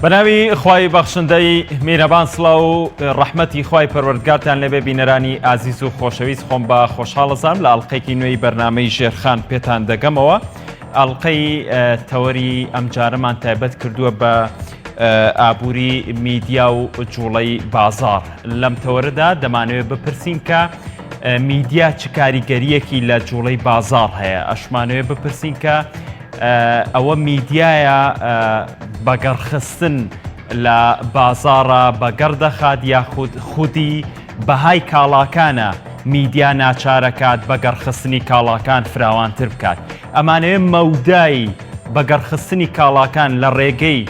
بەناوی خوای بەخشندەی میرەبان سڵاو و ڕەحمەتی خوای پەروەردگارتان لێبێ بینەرانی ئازیز و خۆشەویست خۆم بە خۆشحاڵەزانم لە ئەڵلقەیەکی نوێی بەرنامەی ژێرخان پێتان دەگەمەوە ئەڵلقەی تەوەری ئەمجارەمان تایبەت کردووە بە ئابووری میدیا و جوڵەی بازار لەم تەوەرەدا دەمانەوێت بپرسین کە میدیا چ کاریگەریەکی لە جوڵەی بازار هەیە ئەشمانەوێت بپرسین کە ئەوە میدیایە بەگەڕخستن لە بازاڕە بەگەڕ دەخات یاخود خودی بەهای کاڵاکانە میدیا ناچارەکات بەگەڕخستنی کاڵاکان فراوانتر بکات ئەمانەوێ مەودای بەگەڕخستنی کاڵاکان لە ڕێگەی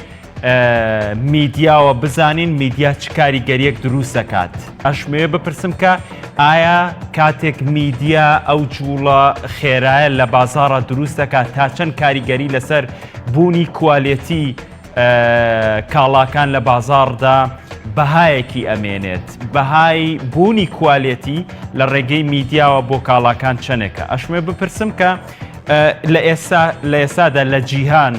میدیاوە بزانین میدیا چ کاریگەریەک دروست دەکات ئەشمەوێ بپرسم کە ئایا کاتێک میدیا ئەو جوڵە خێرایە لە بازاڕە دروست دەکات تا چەند کاریگەری لەسەر بوونی کوالێتی کاڵاکان لە بازاڕدا بەهایەکی ئەمێنێت بەهای بوونی کوالێتی لە ڕێگەی میدیاوە بۆ کاڵاکان چەندێکە ئەشمێ بپرسم کە لە ئێستا لە ئێستادا لە جیهان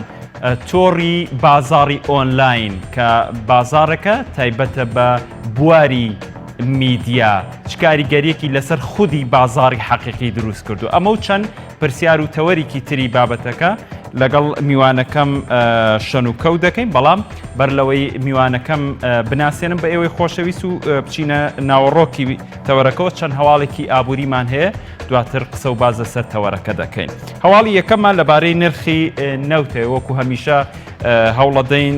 تۆڕی بازاڕی ئۆنلاین کە بازاڕێکە تایبەتە بە بواری میدیا چ کاریگەریەکی لەسەر خودی بازاڕی حەقیقی دروست کردو ئەمە و چەند پرسیار و تەوەرێکی تری بابەتەکە لەگەڵ میوانەکەم شەن و کەو دەکەین بەڵام بەر لەوەی میوانەکەم بناسێنم بە ئێوەی خۆشەویست و بچینە ناوەڕۆکی تەوەرەکەەوە چەند هەواڵێکی ئابووریمان هەیە دواتر قسە و باز لەسەر تەوەرەکە دەکەین. هەواڵی یەکەممان لەبارەی نرخی نەوتە وەکو هەمیشە هەوڵەدەین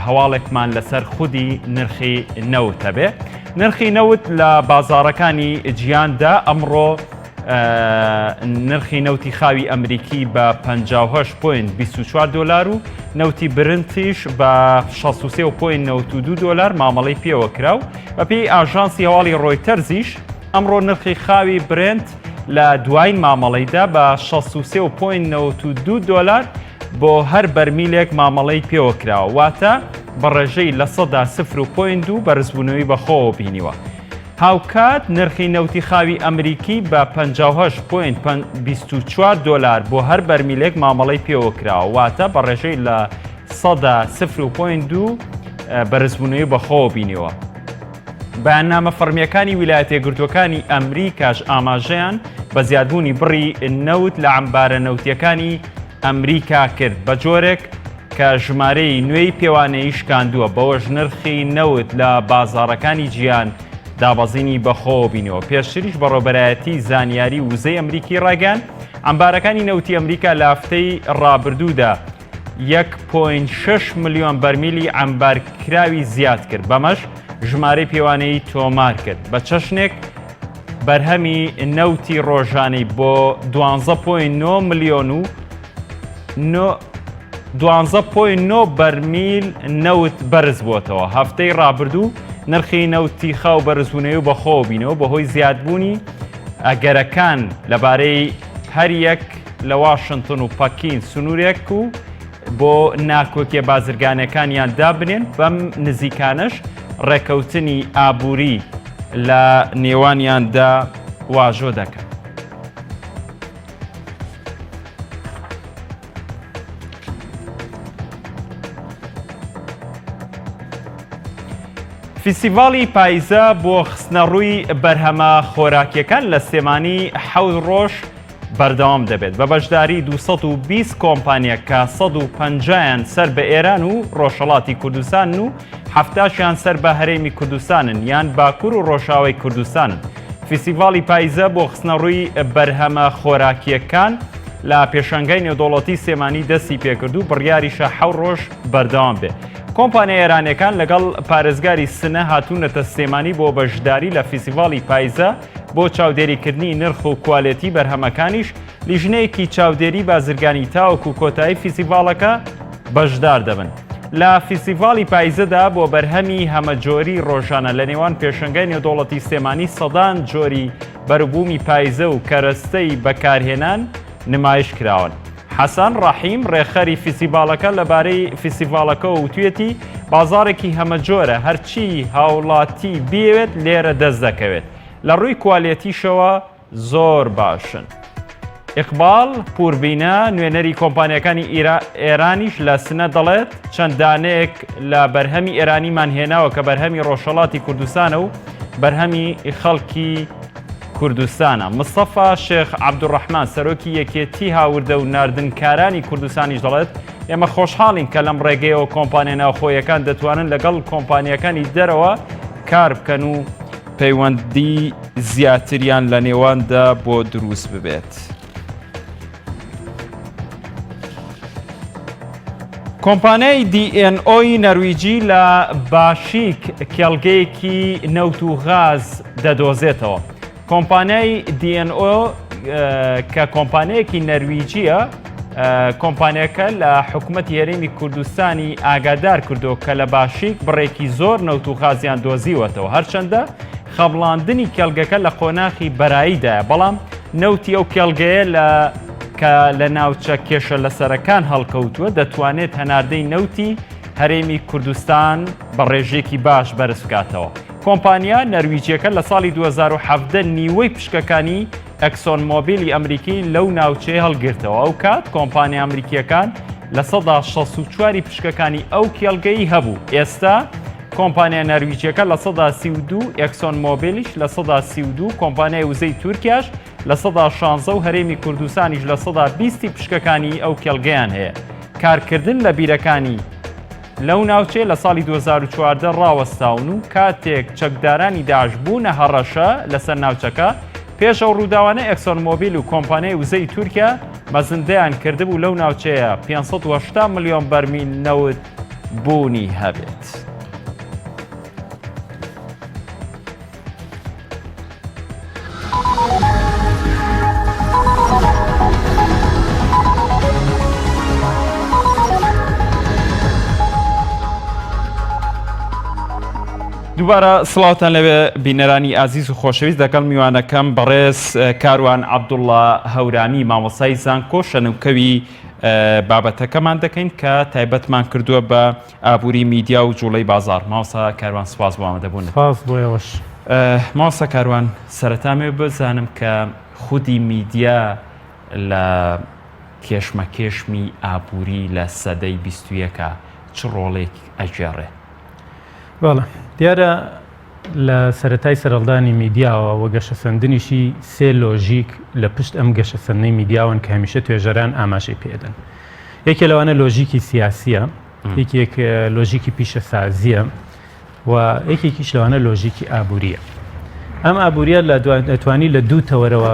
هەواڵێکمان لەسەر خودی نرخی نەوت هەبێ. نرخی نەوت لە بازارەکانی جیاندا ئەمڕۆ نرخی نەوتی خاوی ئەمریکی بە 58.24 دلار و نەوتی برنتیش بە 63.92 دلار مامەڵەی پێوە کرا و بەپێی ئاژانسی هەواڵی ڕۆیتەرزیش ئەمڕۆ نرخی خاوی برێنت لە دوایین مامەڵەیدا بە 63.92 دۆلار بۆ هەر بەرمیلێک مامەڵەی پێوە کراوە، واتە بە ڕێژەی 0.2% بەرزبوونەوەی بەخۆوە بینیوە. هاوکات نرخی نەوتی خاوی ئەمریکی بە 58.24 دۆلار بۆ هەر بەرمیلێک مامەڵەی پێوە کراوە، واتە بە ڕێژەی 0.2% بەرزبوونەوەی بەخۆوە بینیوە. بەیاننامە فەڕمییەکانی ویلایەتە یەکگرتووەکانی ئەمریکاش ئاماژەیان بە زیادبوونی بڕی نەوت لە عەمبارە نەوتییەکانی ئەمریکا کرد، بە جۆرێک کە ژمارەی نوێی پێوانەیی شکاندووە، بەوەش نرخی نەوت لە بازاڕەکانی جیهان دابەزینی بەخۆوە بینیوە. پێشتریش بەڕێوەبەرایەتی زانیاری وزەی ئەمریکی ڕایگەیاند، عەمبارەکانی نەوتی ئەمریکا لە هەفتەی ڕابردوودا یەک point شەش ملیۆن بەرمیلی عەمبارکراوی زیاد کرد، بەمەش ژمارەی پێوانەیی تۆمار کرد، بە چەشنێک بەرهەمی نەوتی ڕۆژانەی بۆ دوانزە point نۆ ملیۆن و نۆ دوانزە point نۆ بەرمیل نەوت بەرز بووەتەوە. هەفتەی ڕابردوو نرخی نەوتی خاو بەرزبوونەوەی بەخۆوە بینەوە بەهۆی زیادبوونی ئەگەرەکان لەبارەی هەریەک لە واشنتن و پەکین سنوورێک و بۆ ناکۆکیە بازرگانەکانیان دابنێن، بەم نزیکانەش ڕێکەوتنی ئابووری لە نێوانیاندا واژۆ دەکەن. فیستیڤاڵی پایزە بۆ خستنەڕووی بەرهەمە خۆراکیەکان لە سلێمانی حەوت ڕۆژ بەردەوام دەبێت بە بەشداری 220 کۆمپانیا کە 150یان سەر بە ئێران و ڕۆژهەڵاتی کوردستانن و حەفتاشیان سەر بە هەرێمی کوردستانن یان باکوور و ڕۆژاوای کوردستانن. فیستیڤاڵی پایزە بۆ خستنەڕووی بەرهەمە خۆراکییەکان لە پێشانگای نێودەوڵەتی سلێمانی دەستی پێکرد و بڕیاریشە حەوت ڕۆژ بەردەوام بێت. کۆمپانیا ئێرانیەکان لەگەڵ پارێزگاری سنە هاتوونەتە سلێمانی بۆ بەشداری لە فیستیڤاڵی پایزە بۆ چاودێریکردنی نرخ و کوالێتی بەرهەمەکانیش لیژنەیەکی چاودێری بازرگانی تاوەکو کۆتایی فیستیڤاڵەکە بەشدار دەبن. لە فیستیڤاڵی پایزەدا بۆ بەرهەمی هەمەجۆری ڕۆژانە لە نێوان پێشەنگای نێودەوڵەتی سلێمانی سەدان جۆری بەروبوومی پایزە و کەرەستەی بەکارهێنان نمایش کراون. حەسەن ڕەحیم ڕێکخەری فیستیڤاڵەکە لەبارەی فیستیڤاڵەکەوە وتویەتی، بازاڕێکی هەمەجۆرە، هەرچی هاوڵاتی بیەوێت لێرە دەست دەکەوێت، لە ڕووی کوالێتیشەوە زۆر باشن. ئیقباڵ پووربینە، نوێنەری کۆمپانیاکانی ئێرانیش لە سنە دەڵێت، چەند دانەیەک لە بەرهەمی ئێرانیمان هێناوە کە بەرهەمی ڕۆژهەڵاتی کوردستانە و بەرهەمی خەڵکی کوردستانە. مستەفا شێخ عەبدولڕەحمان، سەرۆکی یەکێتی هاوردە و ناردنکارانی کوردستانیش دەڵێت، ئێمە خۆشحاڵین کە لەم ڕێگەیەوە کۆمپانیا ناوخۆیەکان دەتوانن لەگەڵ کۆمپانیاکانی دەرەوە کار بکەن و پەیوەندی زیاتریان لە نێواندا بۆ دروست ببێت. کۆمپانیای DNO ی نەرویجی لە باشیک کێڵگەیەکی نەوت و غاز دەدۆزێتەوە. کۆمپانیای DNO کە کۆمپانیایەکی نەرویجیە کۆمپانیاکە لە حکوومەتی هەرێمی کوردستانی ئاگادار کردو کە لە باشیک بڕێکی زۆر نەوت و غازیان دۆزیوەتەوە هەرچەندە خەمڵاندنی کێڵگەکە لە قۆناخی بەراییدایە، بەڵام نەوتی ئەو کێڵگەیە لە کە لە ناوچە کێشە لەسەرەکان هەڵکەوتووە دەتوانێت هەناردەی نەوتی هەرێمی کوردستان بە ڕێژەیەکی باش بەرز بکاتەوە. کۆمپانیا نەرویجیەکە لە ساڵی 2017 نیوەی پشکەکانی ئەکسۆن مۆبیلی ئەمریکی لەو ناوچەیە هەڵگرتەوە ئەو کات کۆمپانیا ئەمریکیەکان 64% پشکەکانی ئەو کێڵگەی هەبوو ئێستا کۆمپانیا نەرویجیەکە 32% ئێکسۆن مۆبیلیش 32% کۆمپانیای وزەی تورکیاش 16% و هەرێمی کوردستانیش 20% پشکەکانی ئەو کێڵگەیان هەیە کارکردن لە بیرەکانی لەو ناوچەیە لە ساڵی 2014 ڕاوەستاون و کاتێک چەکدارانی داعش بوونە هەڕەشە لەسەر ناوچەکە، پێش ئەو ڕووداوانە ئێکسۆن مۆبیل و کۆمپانیای وزەی تورکیا مەزندەیان کردبوو لەو ناوچەیە 580 ملیۆن بەرمیل نەوت بوونی هەبێت. دووبارە سڵاوتان لەوێ بینەرانی ئازیز و خۆشەویست دەگەڵ میوانەکەم بەڕێز کاروان عەبدوڵڵا هەورامی مامۆسای زانکۆ شەنوکەوی بابەتەکەمان دەکەین کە تایبەتمان کردووە بە ئابووری میدیا و جوڵەی بازاڕ. مامۆستا کاروان سوپاس بۆ ئامادەبوونت. سوپاس بۆ ئێوەش. مامۆستا کاروان سەرەتا ئەمەوێ بزانم کە خودی میدیا لە کێشمەکێشمی ئابووری لە سەدەی 21 چ ڕۆڵێک ئەگێڕێ؟ بەڵێ دیارە لە سەرەتای سەرهەڵدانی میدیاوە و گەشەسەندنیشی سێ لۆژیک لە پشت ئەم گەشەسەندنەی میدیاوەن کە هەمیشە توێژەران ئاماژەی پێدەن. یەکێ لەوانە لۆژیکی سیاسیە، یەکێک لۆژیکی پیشەسازیە و یەکێکیش لەوانە لۆژیکی ئابووریە. ئەم ئابووریە لە دەتوانی لە دوو تەوەرەوە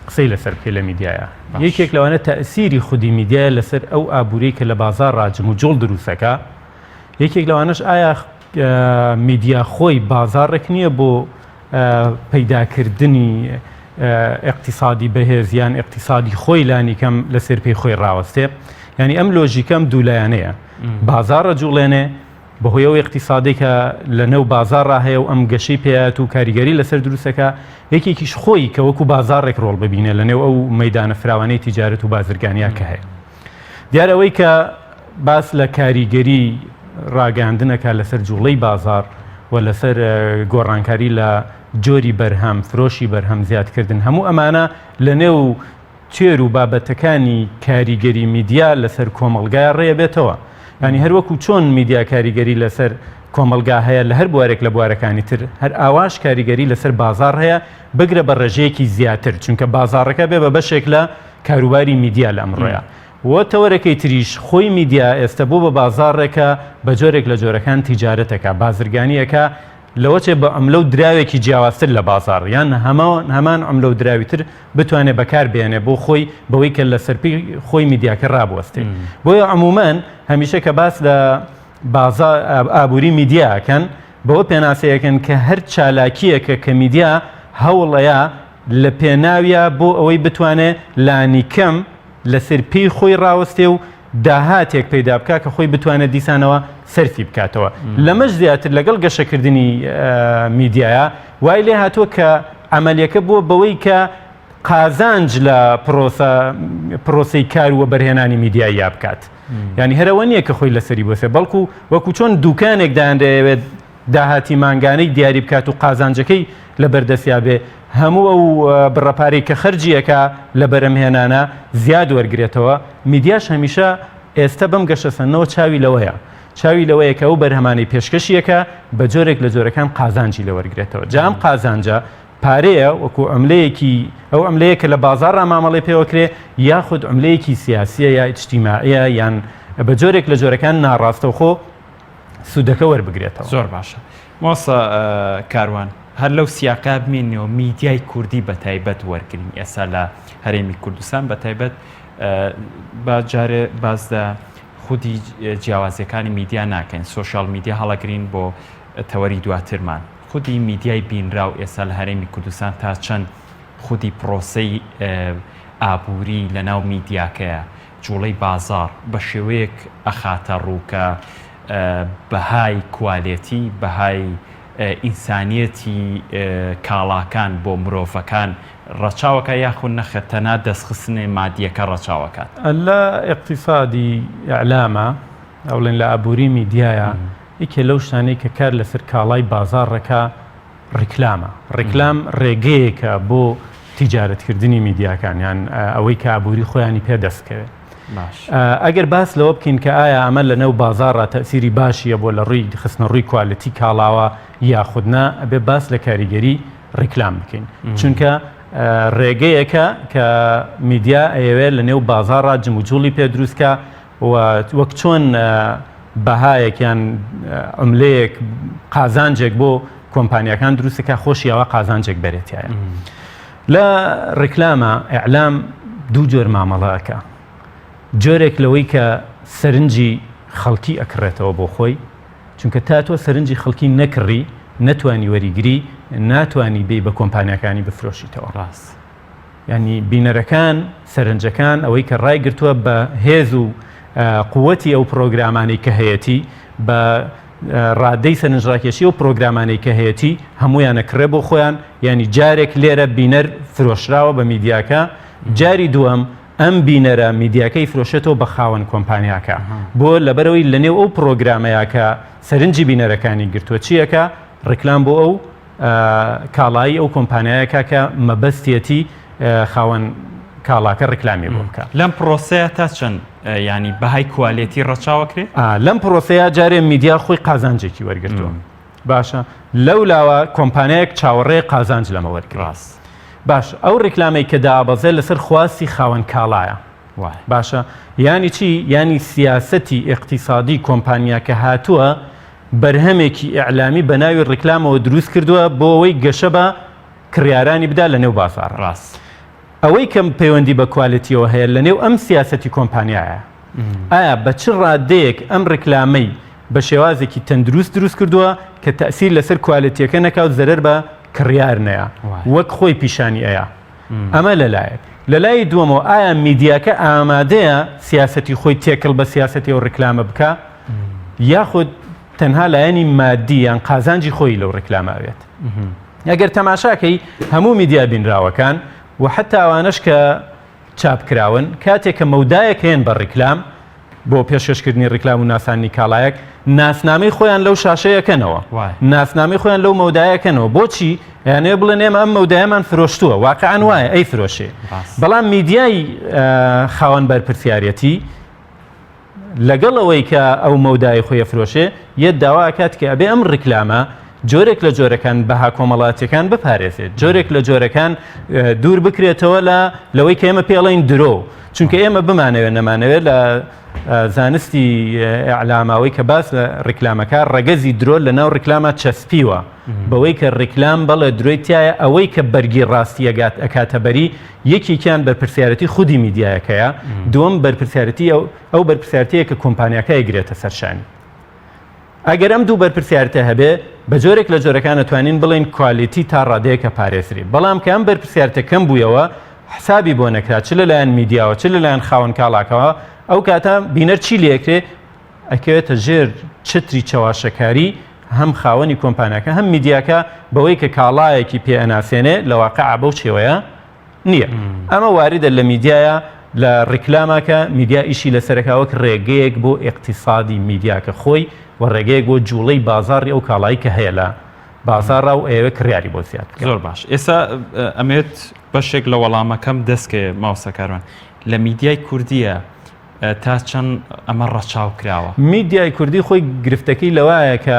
قسەی لەسەر بکەی لە میدیایە. یەکێک لەوانە تەئسیری خودی میدیایە لەسەر ئەو ئابووری کە لە بازاڕ ڕا جموجۆڵ دروستەکە. یەکێک لەوانەش ئایا میدیا خۆی بازاڕێک نییە بۆ پەیداکردنی ئیقتیسادی بەهێز یان ئیقتیسادی خۆی لانیکەم لەسەر پێی خۆی ڕاوەستێ یعنی ئەم لۆژیکەم دوولایەنەیە بازاڕە جوڵێنێ بەهۆی ئەو ئیقتیسادی کە لە نێو بازاڕا هەیە و ئەم گەشەی پێیات و کاریگەری لەسەر دروستەکە یەکێکیش خۆی کە وەکو بازاڕێک ڕۆڵ ببینێ لە نێو ئەو مەدانە فراوانەی تیجارەت و بازرگانیا کە هەیە دیارە ئەوەی کە باس لە کاریگەری ڕاگەیاندنەکە لەسەر جوڵەی بازاڕ و لەسەر گۆڕانکاری لە جۆری بەرهەم، فرۆشی بەرهەم زیادکردن، هەموو ئەمانە لە نێو تێر و بابەتەکانی کاریگەری میدیا لەسەر کۆمەڵگا ڕێبێتەوە. ینی هەروەکو چۆن میدیا کاریگەری لەسەر کۆمەڵگا هەیە لە هەر بوارێک لە بوارەکانی تر هەر ئاواش کاریگەری لەسەر بازاڕ هەیە بگرە بە ڕێژەیەکی زیاتر چونکە بازاڕەکە بێ بە بەشێک لە کاروباری میدیا لە ئەمڕۆیا و تەوەرەکەی تریش خۆی میدیا ئێستە بۆ بە بازاڕێکە بە جۆرێک لە جۆرەکان تیجارەتەکە بازرگانیەکە لەوەچێ بە عوملە و دراوێکی جیاوازتر لە بازاڕ یان هەمان عوملە و دراوی تر بتوانێ بەکار بێنێ بۆ خۆی بەوەی کە لەسەر پێی خۆی میدیاکە ڕابوەستێ بۆیە عمومەن هەمیشە کە باس لە بازاڕ ئابووری میدیا ئەکەن بەوە پێناسەیەکەن کە هەر چالاکیەکە کە میدیا هەوڵەیە لە پێناویا بۆ ئەوەی بتوانێ لانیکەم لەسەر پێی خۆی ڕاوەستێ و داهاتێک پەیدا بکا کە خۆی بتوانێت دیسانەوە سەرفی بکاتەوە. لەمەش زیاتر لەگەڵ گەشەکردنی میدیایا وای لێ هاتووە کە عەمەلیەکە بووە بەوەی کە قازانج لە پرۆسە پرۆسەی کار و وەبەرهێنانی میدیاییا بکات. یانی هەر ئەوە نییە کە خۆی لەسەری بوەسێ بەڵکو وەکو چۆن دوکانێک دانرێت داهاتی مانگانەی دیاری بکات و قازانجەکەی لە بەردەستیا بێ. هەموو ئەو بڕە پارەی کە خەرجی ئەکا لە بەرهەمهێنانە زیاد وەرگرێتەوە، میدیاش هەمیشە ئێستە بەم گەشەسەندنەوە چاوی لەوەیە، چاوی لەوەیە کە ئەو بەرهەمانەی پێشکەشی ئەکا بە جۆرێک لە جۆرەکان قازانجی لێ وەرگرێتەوە، جا ئەم قازانجە پارەیە وەکو عوملەیەکی ئەو عوملەیە کە لە بازاڕا مامەڵەی پێوەکرێ یاخود عوملەیەکی سیاسیە یا ئیجتیماعیە یان بە جۆرێک لە جۆرەکان ناڕاستەوخۆ سوودەکە وەربگرێتەوە. زۆر باشە مامۆستا کاروان هەر لەو سیاقە بمێنەوە میدیای کوردی بە تایبەت وەرگین ئێستا لە هەرێمی کوردستان بە تایبەت با جارێ باس لە خودی جیاوازیەکانی میدیا ناکەین سۆشیال میدیا هەڵەگرین بۆ تەوەری دواترمان خودی میدیای بینراو ئێستا لە هەرێمی کوردستان تا چەند خودی پرۆسەی ئابووری لە ناو میدیاکەیە جوڵەی بازاڕ بە شێوەیەک ئەخاتە ڕوو کە بەهای کوالێتی، بەهای ئینسانیەتی کاڵاکان بۆ مرۆڤەکان ڕەچاوەکا یاخود نەخێر تەنها دەستخستنێ مادیەکە ڕەچاوەکات؟ لە ئیقتیسادی ئیعلاما یا بڵێن لە ئابووری میدیایا یەکێ لەو شتانەی کە کار لەسەر کاڵای بازاڕ ئەکا ڕیکلامە. ڕیکلام ڕێگەیەکە بۆ تیجارەتکردنی میدیاکان یان ئەوەی کە ئابووری خۆیانی پێ دەست بکەوێت. ئەگەر باس لەوە بکەین کە ئایا ئەمە لە نێو بازاڕا تەئسیری باشی هەبووە لە ڕووی خستنە ڕووی quality کاڵاوە یاخود نا، ئەبێ باس لە کاریگەری ڕیکلام بکەین. چونکە ڕێگەیەکە کە میدیا ئەیەوێت لە نێو بازاڕا جموجوڵی پێ دروست کا و وەک چۆن بەهایەک یان عوملەیەک قازانجێک بۆ کۆمپانیاکان دروستەکە خۆشی ئەوە قازانجێک بەرێتایە لە ڕیکلامە ئیعلام دوو جۆر مامەڵە ئەکا جۆرێک لەوەی کە سەرنجی خەڵکی ئەکڕێتەوە بۆ خۆی چونکە تا تۆ سەرنجی خەڵکی نەکڕی نەتوانی وەریگری ناتوانی بێی بە کۆمپانیاکانی بفرۆشیتەوە ڕاست یانی بینەرەکان، سەرنجەکان، ئەوەی کە ڕایگرتووە بە هێز و قووەتی ئەو پڕۆگرامانەی کە هەیەتی، بە ڕادەی سەرنجڕاکێشی ئەو پڕۆگرامانەی کە هەیەتی، هەموویان ئەکڕێ بۆ خۆیان، یانی جارێک لێرە بینەر فرۆشراوە بە میدیاکە، جاری دووەم ئەم بینەرە میدیاکەی فرۆشێتەوە بە خاوەن کۆمپانیاکە، بۆ لەبەرئەوەی لەنێو ئەو پڕۆگرامەیا کە سەرنجی بینەرەکانی گرتووە چی ئەکا؟ ڕیکلام بۆ ئەو کاڵایی ئەو کۆمپانیایە کا کە مەبەستیەتی خاوەن کاڵاکە ڕیکلامی بۆ بکا. لەم پڕۆسەیە تا چەند یانی بەهای quality ڕەچاوەکرێ؟ لەم پڕۆسەیە جارێ میدیا خۆی قازانجێکی وەرگرتووە باشە لەو لاوە کۆمپانیایەک چاوەڕێ قازانج لەمە وەرگرێ ڕاست. باش ئەو ڕیکلامەی کە دابەزێ لەسەر خواستی خاوەن کاڵایە باشە یانی چی یانی سیاسەتی ئیقتیسادی کۆمپانیاکە هاتووە بەرهەمێکی ئیعلامی بە ناوی ڕیکلامەوە دروست کردووە بۆ ئەوەی گەشە بە کڕیارانی بدا لە نێو بازاڕ. ڕاست. ئەوەی کە پەیوەندی بە quality یەوە هەیە لە نێو ئەم سیاسەتی کۆمپانیایە. ئایا بە چ ڕادەیەک ئەم ڕیکلامەی بە شێوازێکی تەندروست دروست کردووە کە تەئسیر لەسەر quality یەکە نەکا و زەرەر بە کڕیار نەیا وەک خۆی پیشانی ئەیا. ئەمە لە لایەک. لە لای دووەمەوە ئایا میدیاکە ئامادەیە سیاسەتی خۆی تێکەڵ بە سیاسەتی ئەو ڕیکلامە بکا یاخود تەنها لایەنی مادی یان قازانجی خۆی لەو ڕیکلامە ئەوێت. ئەگەر تەماشاکەی هەموو میدیا بینراوەکان و حەتا ئەوانەش کە چاپ کراون کاتێک کە مەودایەک هەیەن بە ڕیکلام بۆ پێشکەشکردنی ڕیکلام و ناساندنی کاڵایەک ناسنامەی خۆیان لەو شاشەیەکەنەوە ناسنامەی خۆیان لەو مەودایەکەنەوە بۆچی یانەیە بڵێن ئێمە ئەم مەودایەمان فرۆشتووە واقعا وایە ئەی فرۆشێ بەڵام میدیای خاوەن بەرپرسیارەتی لەگەڵ ئەوەی کە ئەو مەودای خۆی ئەفرۆشێ یەت داوا ئەکات کە ئەبێ ئەم ڕیکلامە جۆرێک لە جۆرەکان بەها کۆمەڵاتیەکان بپارێزێت جۆرێک لە جۆرەکان دوور بکرێتەوە لە لەوەی کە ئێمە پێڵین درۆ چونکە ئێمە بمانەوێت نەمانەوێت لە زانستی ئیعلاماوەی کە باس لە ڕیکلامەکە ڕەگەزی درۆ لە ناو ڕیکلامە چەسپیوە بەوەی کە ڕیکلام بەڵێ درۆی تایە ئەوەی کە بەرگی ڕاستیەگات ئەکاتە بەری یەکێکیان بەرپرسیارەتی خودی میدیایەکەیە، دووەم بەرپرسیارەتی ئەو بەرپرسیارەتییە کە کۆمپانیاکە ئەیگرێتە سەر شانی. ئەگەر ئەم دوو بەرپرسیارەتە هەبێ، بە جۆرێک لە جۆرەکان ئەتوانین بڵێین quality تا ڕادەیەک ئەپارێزرێ. بەڵام کە ئەم بەرپرسیارەتە کەم بوویەوە، حسابی بۆ نەکرا چ لەلایەن میدیاوە چ لەلایەن خاوەن کاڵاکەوە، ئەو کاتە بینەر چی لێکرێ؟ ئەکەوێتە ژێر چەتری چەواشەکاری هەم خاوەنی کۆمپانیاکە هەم میدیاکە بەوەی کە کاڵایەکی پێ ئەناسێنێ لە واقعا بەو شێوەیە نییە. ئەمە واریدە لە میدیایە لە ڕیکلاماکە میدیا ئیشی لەسەرەکا وەک ڕێگەیەک بۆ ئیقتیسادی میدیاکە خۆی و ڕێگەیەک بۆ جوڵەی بازاڕی ئەو کاڵای کە هەیە لە. بازاڕا و ئەیەوێ کڕیاری بۆ زیاد بکا. زۆر باش ئێستا ئەمێت بەشێک لە وەڵامەکەم دەستکەوێ مامۆستا کاروان لە میدیای کوردیە تا چەند ئەمە ڕەچاو کراوە؟ میدیای کوردی خۆی گرفتەکەی لەوایە کە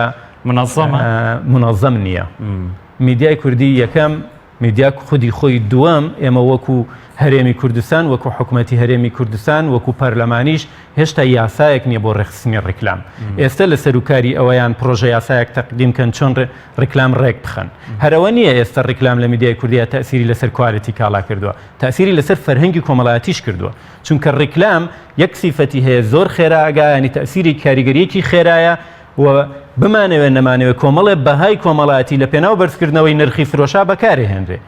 منەزەمە منەزەم نییە. میدیای کوردی یەکەم میدیا خودی خۆی دووەم ئێمە وەکو هەرێمی کوردستان وەکو حکومەتی هەرێمی کوردستان وەکو پەرلەمانیش هێشتا یاسایەک نییە بۆ ڕێکخستنی ڕیکلام ئێستا لە سەروکاری ئەوەیان پرۆژە یاسایەک تەقدیم کەن چۆن ڕیکلام ڕێک بخەن هەرەوە نییە ئێستا ڕیکلام لە میدیای کوردیا تەسیری لەسەر quality کاڵا کردووە تەسیری لەسەر فەرهەنگی کۆمەڵایەتیش کردووە چونکە ڕیکلام یەک سیفەتی هەیە زۆر خێرا ئەگا ینی تەسیری کاریگەریەکی خێرایە و بمانەوێ نەمانەوێ کۆمەڵێ بەهای کۆمەڵایەتی لە پێناو بەرزکردنەوەی نرخی فرۆشا بەکارهێنرێ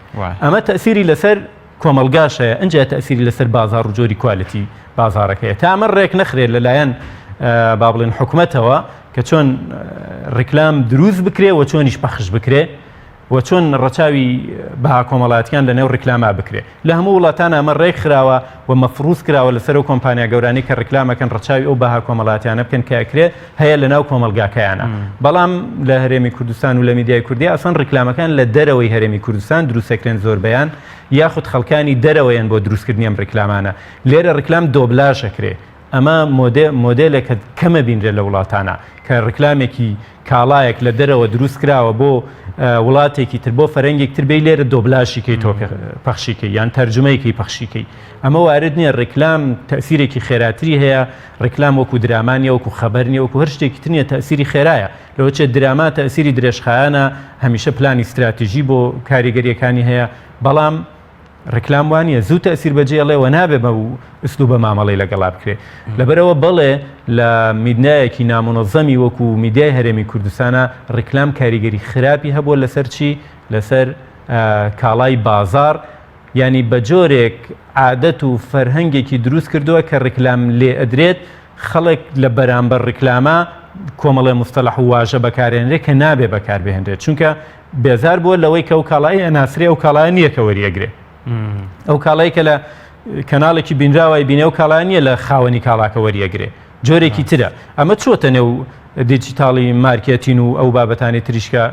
ئەمە تەسیری لەسەر کۆمەڵگاش هەیە ئەجا تەسیری لەسەر بازار و جۆری quality بازارەکەیە تا ئەمە ڕێک نەخرێت لەلایەن با بڵێن حکومەتەوە کە چۆن ڕیکلام دروست بکرێ و چۆنیش پەخش بکرێ و چۆن ڕەچاوی بەها کۆمەڵایەتیان لە نێو ڕیکلاما بکرێ. لە هەموو وڵاتان ئەمە ڕێک خراوە و مەفروز کراوە لەسەر ئەو کۆمپانیا گەورانەی کە ڕیکلام ئەکەن ڕەچاوی ئەو بەها کۆمەڵاتیانە بکەن کە ئەکرێ هەیە لە ناو کۆمەڵگاکەیانا. بەڵام لە هەرێمی کوردستان و لە میدیای کوردی ئەسڵەن ڕیکلامەکان لە دەرەوەی هەرێمی کوردستان دروست ئەکرێن زۆربەیان یاخود خەڵکانی دەرەوەیەن بۆ دروستکردنی ئەم ڕیکلامانە. لێرە ڕیکلام دۆبلاژ ئەکرێ. ئەمە مۆدێلێکە کەمە بینرێت لە وڵاتانا کە ڕیکلامێکی کاڵایەک لە دەرەوە دروست کراوە بۆ وڵاتێکی تر بۆ فەرەنگێک تر بێی لێرە دۆبلاشی کەی تۆ پەخشی کەی یان تەرجمەی کەی پەخشی کەی ئەمە وارد نییە ڕیکلام تەسیرێکی خێراتری هەیە ڕیکلام وەکو دراما نیە وەکو خەبەر نیە وەکو هەر شتێکی تر نیە تەسیری خێرایە لەوە چێت دراما تەسیری درێژخایەنە هەمیشە پلانی ستراتیژی بۆ کاریگەریەکانی هەیە بەڵام ڕیکلام وا نییە زوو تەئسیر بەجێ ئەڵێ و نابێ بەو ئسلوبە مامەڵەی لەگەڵا بکرێ لەبەرئەوە بەڵێ لە میدنایەکی نامونەزەمی وەکو میدیای هەرێمی کوردستانا ڕیکلام کاریگەری خراپی هەبووە لەسەر چی لەسەر کاڵای بازاڕ یانی بە جۆرێک عادەت و فەرهەنگێکی دروست کردووە کە ڕیکلام لێ ئەدرێت خەڵک لە بەرامبەر ڕیکلامە کۆمەڵێ مستەلح و واژە بەکارێنرێ کە نابێ بەکاربهێنرێت چونکە بێزار بووە لەوەی کە ئەو کاڵای ئەناسرێ ئەو کاڵایە نییە کە وەریەگرێ ئەو کاڵای کە لە کەناڵێکی بینراوای بینێ ئەو کاڵای نییە لە خاوەنی کاڵاکە وەریەگرێ جۆرێکی ترە ئەمە چۆتە نێو digital marketing و ئەو بابەتانی تریشکە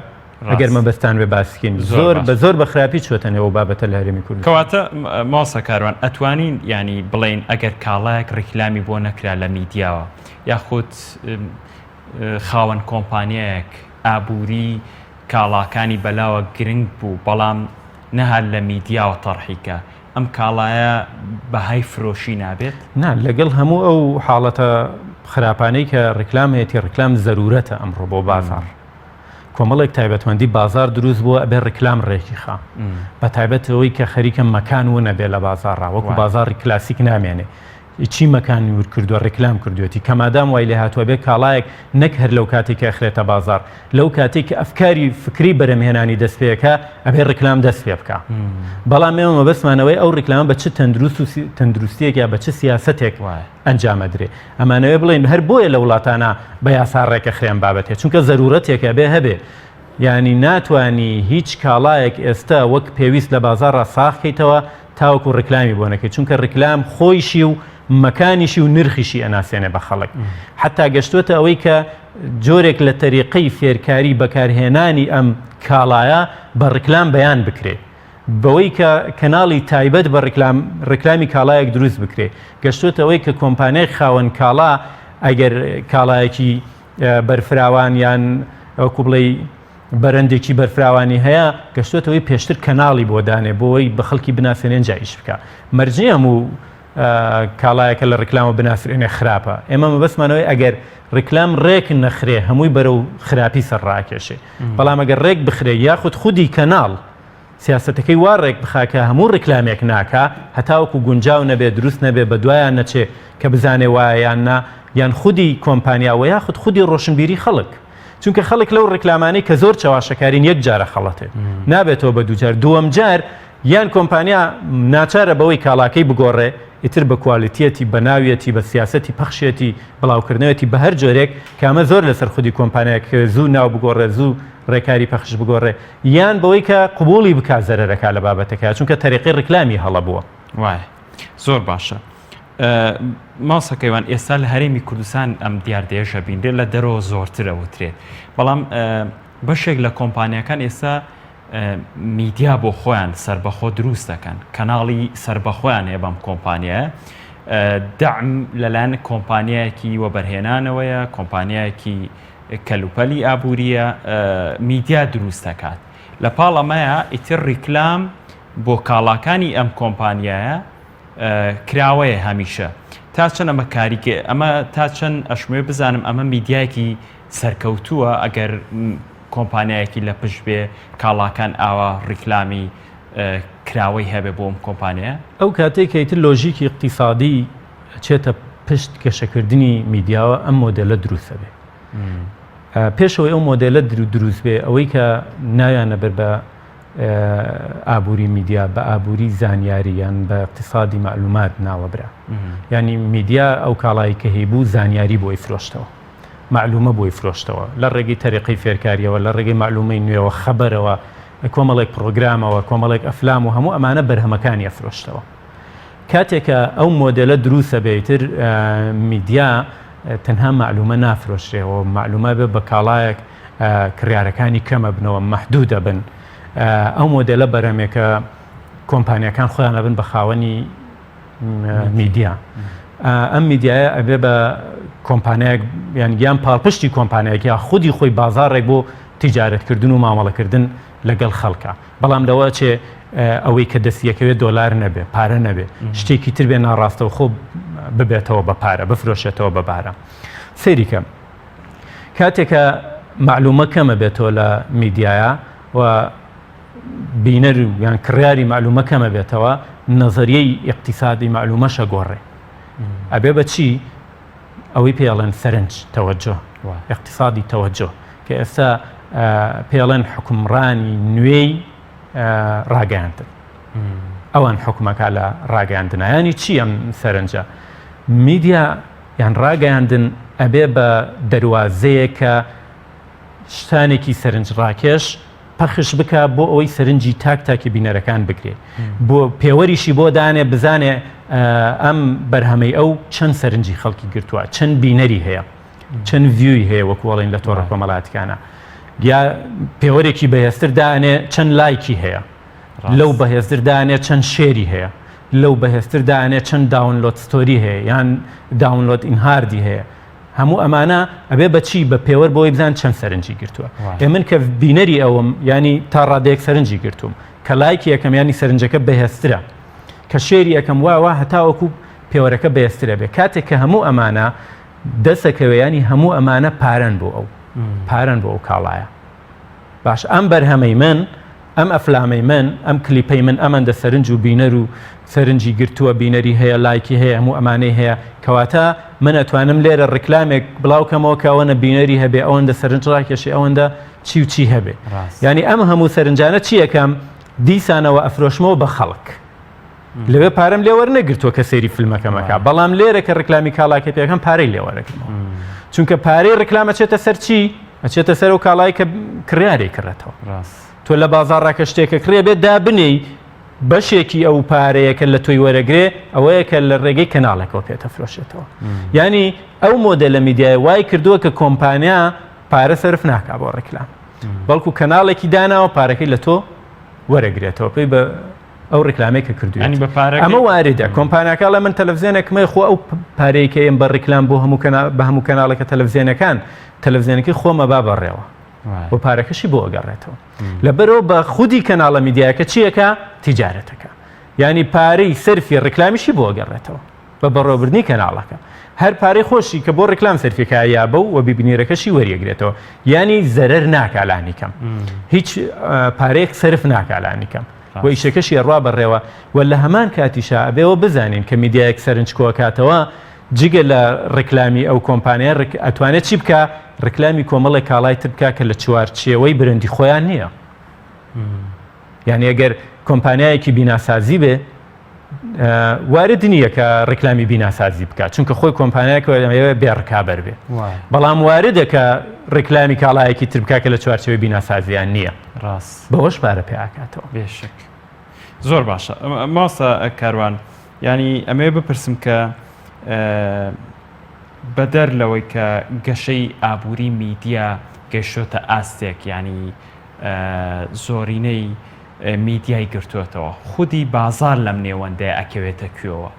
ئەگەر مەبەستان بێ باسکین زۆر بە زۆر بە خراپی چۆتە نێو بابەتە لە هەرێمی کوردستان. کەواتە مامۆستا کاروان ئەتوانین یانی بڵێین ئەگەر کاڵایەک ڕیکلامی بۆ نەکرا لە میدیاوە یاخود خاوەن کۆمپانیایەک ئابووری کاڵاکانی بەلاوە گرنگ بوو بەڵام نەهات لە میدیاوە تەڕحی کە ئەم کاڵایە بەهای فرۆشی نابێت؟ نا لەگەڵ هەموو ئەو حاڵەتە خراپانەی کە ڕیکلام هەیەتی ڕیکلام زەرورەتە ئەمڕۆ بۆ بازاڕ. کۆمەڵێک تایبەتمەندی بازاڕ دروست بووە ئەبێ ڕیکلام ڕێکی خا بە تایبەت ئەوەی کە خەریکە مەکان ون ئەبێ لە بازاڕا وەکو بازاڕی کلاسیک نامێنێ چی مەکان ور کردووە ڕیکلام کردوێتی کە مادام وای لێ هاتووە بێ کاڵایەک نەک هەر لەو کاتێک کە ئەخرێتە بازاڕ لەو کاتێک کە ئەفکاری فکری بەرەمهێنانی دەست پێکە ئەبێ ڕیکلام دەست پێ بکە بەڵام ئێمە مەبەستمانەوەی ئەو ڕیکلامە بە چ تەندروست و تەندروستیەک یا بە چ سیاسەتێک وایە ئەنجامەدرێ ئەمانەوێ بڵێین هەر بۆیە لە وڵاتانا بە یاسا ڕێکەخرێ ئەم بابەتێ چونکە زەرورەتێکە ئەبێ هەبێ یانی ناتوانی هیچ کاڵایەک ئێستە وەک پێویست لە بازاڕا ساغ کەیتەوە تاوەکو ڕیکلامی بۆ نەکەی چونکە ڕیکلام خۆیشی و مەکانیشی و نرخیشی ئەناسێنێ بە خەڵک حتا گەشتوەتە ئەوەی کە جۆرێک لە تەریقەی فێرکاری بەکارهێنانی ئەم کاڵایە بە ڕیکلام بەیان بکرێ بەوەی کە کەناڵی تایبەت بە ڕیکلام ڕیکلامی کاڵایەک دروست بکرێ گەشتۆتە ئەوەی کە کۆمپانیای خاوەن کاڵا ئەگەر کاڵایەکی بەرفراوان یان وەکو بڵێی بەرەندێکی بەرفراوانی هەیە گەشتۆتەوەی پێشتر کەناڵی بۆ دانێ بۆی بە خەڵکی بناسێنێن جا ئیش بکە مەرج نییە هەموو کاڵایەکە لە ڕیکلامە بناسرێنێ خراپە ئێمە مەبەستمانەوەی ئەگەر ڕیکلام ڕێک نەخرێ هەمووی بەرەو خراپی سەر ڕاکێشێ بەڵام ئەگەر ڕێک بخرێ یاخود خودی کەناڵ سیاسەتەکەی وا ڕێک بخا کە هەموو ڕیکلامێک ناکا هەتاوەکو گونجاو نەبێ دروست نەبێ بەدوایان نەچێ کە بزانێ وایە یان نا یان خودی کۆمپانیا وە یاخود خودی ڕۆشنبیری خەڵک چونکە خەڵک لەو ڕیکلامانەی کە زۆر چەواشەکارین یەک جارە خەڵەتێت نابێتەوە بە دووجار دووەم جار یان کۆمپانیا ناچارە بەوەی کاڵاکەی بگۆڕێ ئیتر بە کوالیتیەتی بە ناویەتی بە سیاسەتی پەخشیەتی بڵاوکردنەوەتی بە هەر جۆرێک کە ئەمە زۆر لەسەر خودی کۆمپانیایەک کەوێ زوو ناو بگۆڕێ زوو ڕێکاری پەخش بگۆڕێ یان بەوەی کە قبوڵی بکا زەرەرەکا لە بابەتەکە چونکە تەریقەی ڕیکلامی هەڵە بووە. وایە زۆر باشە مامۆستا کەیوان ئێستا لە هەرێمی کوردستان ئەم دیاردەیەش ئەبینرێت لە دەرەوە زۆرتر ئەوترێت بەڵام. بەشێک لە کۆمپانیاکان ئێستا میدیا بۆ خۆیان سەربەخۆ دروست دەکەن کەناڵی سەربەخۆیان هەیە بەم کۆمپانیایە دەعم لەلایەن کۆمپانیایەکی وەبەرهێنانەوەیە کۆمپانیایەکی کەلوپەلی ئابووریە میدیا دروست دەکات لە پاڵ ئەمەیە ئیتر ڕیکلام بۆ کاڵاکانی ئەم کۆمپانیایە کراوەیە هەمیشە تا چەند ئەمە کاریگە ئەمە تا چەند ئەشمێ بزانم ئەمە میدیایەکی سەرکەوتووە ئەگەر کۆمپانیایەکی لە پشت بێ کاڵاکان ئاوا ڕیکلامی کراوەی هەبێ بۆ ئەم کۆمپانیایە؟ ئەو کاتەی کە ئیتر لۆژیکی ئیقتیسادی ئەچێتە پشت گەشەکردنی میدیاوە ئەم مۆدێلە دروست ئەبێ. پێش ئەوەی ئەو مۆدێلە دروست بێ ئەوەی کە ناویان ئەبرد بە ئابووری میدیا بە ئابووری زانیاری یان بە اقتصادی معلومات ناوەبرا. یعنی میدیا ئەو کاڵایی کە هەیبوو زانیاری بۆی فرۆشتەوە. مەعلومە بۆی فرۆشتەوە لە ڕێگەی تەریقەی فێرکاریەوە لە ڕێگەی مەعلومەی نوێوە خەبەرەوە کۆمەڵێک پڕۆگرامەوە کۆمەڵێک ئەفلام و هەموو ئەمانە بەرهەمەکانی ئەفرۆشتەوە کاتێکە ئەو مۆدێلە دروستە بێتر میدیا تەنها مەعلومە نافرۆشرێەوە مەعلومە بێ بە کاڵایەک کڕیارەکانی کەمە بنەوە مەحدودە بن ئەو مۆدێلە بەرەمێکە کۆمپانیەکان خۆیان ئەبن بە خاوەنی میدیا ئەم میدیایە ئەبێ بە کۆمپانیایەک یان گیان پاڵپشتی کۆمپانیایەک یا خودی خۆی بازاڕێک بۆ تیجارەتکردن و مامەڵەکردن لەگەڵ خەڵکە بەڵام لەوە چێ ئەوەی کە دەستیەکەوێت دۆلار نەبێ پارە نەبێ شتێکی تر بێ ناڕاستەوخۆ ببێتەوە بە پارە بفرۆشێتەوە بە بارە سەیریکە کاتێکە معلومە کەمە بێتەوە لە میدیایە و بینەر و یان کڕیاری مەعلومە کەمە بێتەوە نەزەریەی ئیقتیسادی مەعلومەش ئەگۆڕێ ئەبێ بە چی ئەوەی پێڵێن سەرنج تەوەجۆ ئیقتیسادی تەوەجۆ کە ئێستا پێڵێن حکومڕانی نوێی ڕاگەیاندن ئەوان حکومەکە لە ڕاگەیاندنە ینی چی ئەم سەرنجە میدیا یان ڕاگەیاندن ئەبێ بە دەروازەیە کە شتانێکی سەرنجڕاکێش پەخش بکا بۆ ئەوەی سەرنجی تاک تاکی بینەرەکان بگرێ بۆ پێوەریشی بۆ دانێ بزانێ ئەم بەرهەمەی ئەو چەند سەرنجی خەڵکی گرتووە چەند بینەری هەیە چەند view ی هەیە وەکوڵین لە تۆڕە کۆمەڵاتیکانە یا پێوەرێکی بەهێزتر دانێ چەند لایکی هەیە لەو بەهێزتر دانێ چەند share ی هەیە لەو بەهێزتر دانێ چەند download story هەیە یان download in hard ی هەیە هەموو ئەمانە ئەبێ بە چی بە پێوەر بۆی بزان چەند سەرنجی گرتووە ئێ من کە بینەری ئەوم ینی تا ڕادەیەک سەرنجی گرتووم کە لایکی یەکەم ینی سەرنجەکە بەهێزترە کە share ی یەکەم واوە هەتاوەکو پێوەرەکە بەهێزترە بێ کاتێک کە هەموو ئەمانە دەسەکەوێ ینی هەموو ئەمانە پارەن بۆ ئەو پارەن بۆ ئەو کاڵایە باش ئەم بەرهەمەی من ئەم ئەفلامەی من، ئەم کلیپەی من ئەمەندە سەرنج و بینەر و سەرنجی گرتووە، بینەری هەیە، لایکی هەیە، هەموو ئەمانەی هەیە، کەواتە من ئەتوانم لێرە ڕیکلامێک بڵاو کەمەوە کە ئەوەنە بینەری هەبێ، ئەوەندە سەرنج ڕاکێشێ، ئەوەندە چی و چی هەبێ. یانی ئەم هەموو سەرنجانە چی ئەکەم؟ دیسانەوە ئەفرۆشمەوە بە خەڵک. لەوێ پارەم لێ وەرنەگرتووە کە سەیری فیلمەکەم ئەکا، بەڵام لێرە کە ڕیکلامی کاڵاکەی پێ ئەکەم پارەی لێ وەرەگرمەوە. چونکە پارەی ڕیکلام ئەچێتە سەر چی؟ ئەچێتە سەر ئەو کاڵای کە کڕیارێک کڕێتەوە. تۆ لە بازاڕا کە شتێکە کڕێ بێت دابنێی بەشێکی ئەو پارەیە کە لە تۆی وەرەگرێ ئەوەیە کە لە ڕێگەی کەناڵێکەوە پێتەفرۆشێتەوە ینی ئەو مۆدێلە میدیای وای کردووە کە کۆمپانیا پارە سەرف ناکا بۆ ڕیکلام بەڵکو کەناڵێکی داناوە پارەکەی لە تۆ وەرەگرێتەوە پێی بە ئەو ڕیکلامەی کە کردوویەتی ئەمە واردە کۆمپانیاکە ئەڵێ من تەلەڤزیۆنێکمەی خۆ ئەو پارەی کە ئێم بە ڕیکلام بۆ هەموو بە هەموو کەناڵەکە تەلەڤزیۆنەکان تەلەڤزیۆنەکەی خۆمە با بەڕێوە و پارەکەشی بۆ ئەگەڕێتەوە لەبەرەوە بە خودی کەناڵە میدیایەکە چیەکە تیجارەتەکە ینی پارەی سەرفی ڕیکلامیشی بۆ ئەگەڕێتەوە بە بەڕێوەبردنی کەناڵەکە هەر پارەی خۆشی کە بۆ ڕیکلام سەرفیکا یابە و بینەرەکەشی وەریەگرێتەوە ینی زەرەر ناکا لانی کەم هیچ پارەیەک سەرف ناکا لانی کەم و ئیشەکەشی ئەڕوا بەڕێوە و لە هەمان کاتیشا ئەبێەوە بزانین کە میدیایەک سەرنج کۆکاتەوە جگە لە ڕیکلامی ئەو کۆمپانیا ئەتوانێت چی بکە ڕیکلامی کۆمەڵێک کاڵای تر بکە کە لە چوارچێوەی برندی خۆیان نییە یعنی ئەگەر کۆمپانیایەکی بیناسازی بێ وارد نییە کە ڕیکلامی بیناسازی بکات چونکە خۆی کۆمپانیایەک بێ ڕکابەر بێ بەڵام واردە کە ڕیکلامی کاڵایەکی تر بکات کە لە چوارچێوەی بیناسازیان نییە ڕاست بەوەش پارە پێ ئەکاتەوە. بێشک زۆر باشە ماسە کاروان ینی ئەمەوێ بپرسم کە بەدەر لەوەی کە گەشەی ئابووری میدیا. گەیشتۆتە ئاستێک یانی زۆرینەی میدیای گرتووەتەوە خودی بازار لەم نێوەندەیە ئەکەوێتە کوێوە؟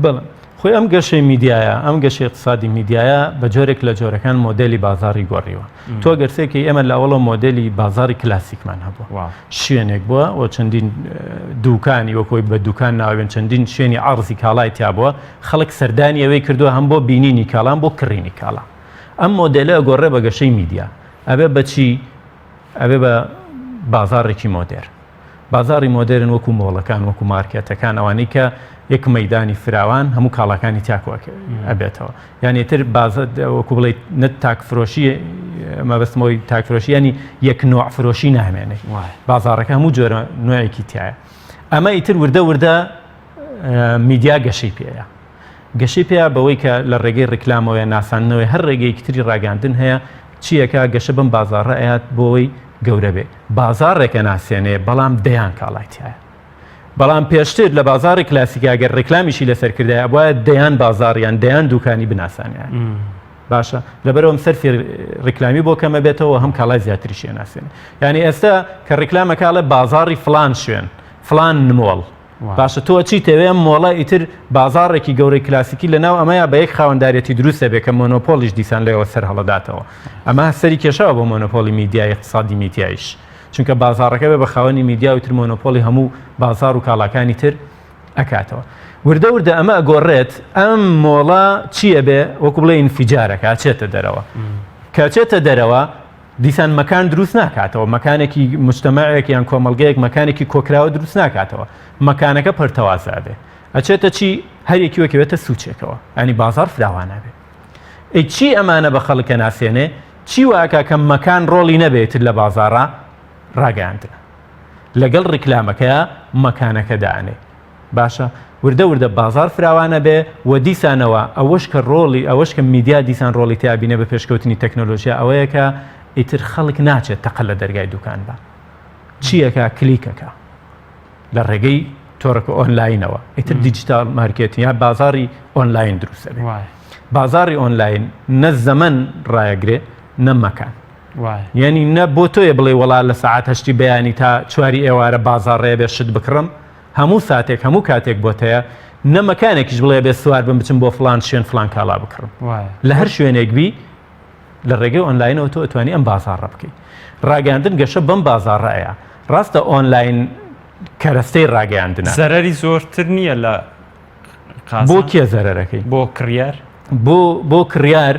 بەڵێ خۆی ئەم گەشەی میدیایە ئەم گەشەی اقتصادی میدیایە بە جۆرێک لە جۆرەکان مۆدێلی بازاری گۆڕیوە تۆ گەرسێکی ئێمە لە ئەوڵە مۆدێلی بازاری کلاسیکمان هەبوو شوێنێک بووە و چەندین دوکانی وەکۆی بە دوکان ناوێن چەندین شوێنی عرضی کاڵای تیا بووە خەڵک سەردانی ئەوەی کردووە هەم بۆ بینینی کاڵان بۆ کڕینی کاڵا ئەم مۆدێلە گۆڕێ بە گەشەی میدیا ئەبێ بەچی ئەبێ بە بازاڕێکی مۆدێرن. بازاڕی مۆدێرن وەکو مۆڵەکان، وەکو مارکێتەکان، ئەوانەی کە یەک مەیدانی فراوان هەموو کاڵاکانی تیا کۆ ئەبێتەوە. یانی تر باز وەکو بڵێ نە تاک فرۆشی مەبەستمەوەی تاک فرۆشی ینی یەک نوع فرۆشی نامێنێ. بازاڕەکە هەموو جۆرە نوعێکی تایە. ئەمە ئیتر وردە وردە میدیا گەشەی پێیە. گەشەی پێیا بەوەی کە لە ڕێگەی ڕیکلامەوە یان ناساندنەوەی هەر ڕێگەیەکی تری ڕاگەیاندن هەیە چییەکە گەشە بەم بازاڕە ئەیات بۆی گەورە بێ بازاڕێکە ناسێنێ بەڵام دەیان کاڵای تایە بەڵام پێشتر لە بازاڕی کلاسیکا گەر ڕیکلامیشی لەسەر کردایە ئەبوایە دەیان بازاڕیان دەیان دوکانی بناسانیان باشە لەبەرەوەم سەرفی ڕیکلامی بۆ کەمە بێتەوە هەم کاڵای زیاتریشی ناسێنێ یعنی ئێستا کە ڕیکلامەکە ئەڵێ بازاڕی فلان شوێن فلان مۆڵ باشە تۆ ئەچیتەوێ ئەم مۆڵە ئیتر بازاڕێکی گەورەی کلاسیکی لە ناو ئەمەیا بە یەک خاوەندارێتی دروست دەبێت کە مۆنۆپۆلیش دیسان لەوە سەر هەڵەداتەوە ئەمە سەری کێشاوە بۆ مۆنۆپۆلی میدیای اقتصادی میدیایش چونکە بازاڕەکە بێ بە خاوەنی میدیا و تر مۆنۆپۆلی هەموو بازاڕ و کاڵاکانی تر ئەکاتەوە وردە وردە ئەمە ئەگۆڕێت ئەم مۆڵە چییە بێ وەکو بڵێ ئینفیجارەکە ئەچێتە دەرەوە کە چێتە دەرەوە دیسان مەکان دروست ناکاتەوە، مەکانێکی موجتەمەعێک یان کۆمەڵگەیەک مەکانێکی کۆکراوە دروست ناکاتەوە، مەکانەکە پەرتەوازە ئەبێ. ئەچێتە چی؟ هەر یەکی وەکەوێتە سوچێکەوە. یانی بازاڕ فراوان ئەبێ. ئەی چی ئەمانە بە خەڵک ئەناسێنێ؟ چی وا ئەکا کە مەکان ڕۆڵی نەبێ تر لە بازاڕا؟ ڕاگەیاندنە. لەگەڵ ڕیکلامەکەیا مەکانەکە دائەنێ. باشە وردە وردە بازاڕ فراوان ئەبێ و دیسانەوە ئەوەش کە ڕۆڵی ئەوەش کە میدیا دیسان ڕۆڵی تیا بینێ بە پێشکەوتنی تەکنۆلۆژیا ئەوەیە کە ئیتر خەڵک ناچێت تەقە لە دەرگای دوکان بە چیەکە کلیکەکە لە ڕێگەی تۆڕەکە ئۆنلاینەوە ئیتر digital marketing یا بازاری ئۆنلاین دروستە بێ بازاری ئۆنلاین نە زەمەن ڕایەگرێ نە مەکان یعنی نە بۆ تۆیە بڵێ وەڵا لە سەعات هەشتی بەیانی تا چواری ئێوارە بازاڕێ بێ شت بکڕم هەموو ساتێک هەموو کاتێک بۆت هەیە نە مەکانێکیش بڵێ بێ سوار بم بچم بۆ فلان شوێن فلان کاڵا بکڕم لە هەر شوێنێک بی لە ڕێگەی ئۆنلاینەوە تۆ ئەتوانی ئەم بازاڕە بکەیت ڕاگەاندن گەشە بەم بازاڕەیە ڕاستە ئۆنلاین کەرەستەی ڕاگەیاندنە زەرەری زۆرتر نییە لە بۆ کێ زەرەرەکەی بۆ کڕیار بۆ بۆ کڕیار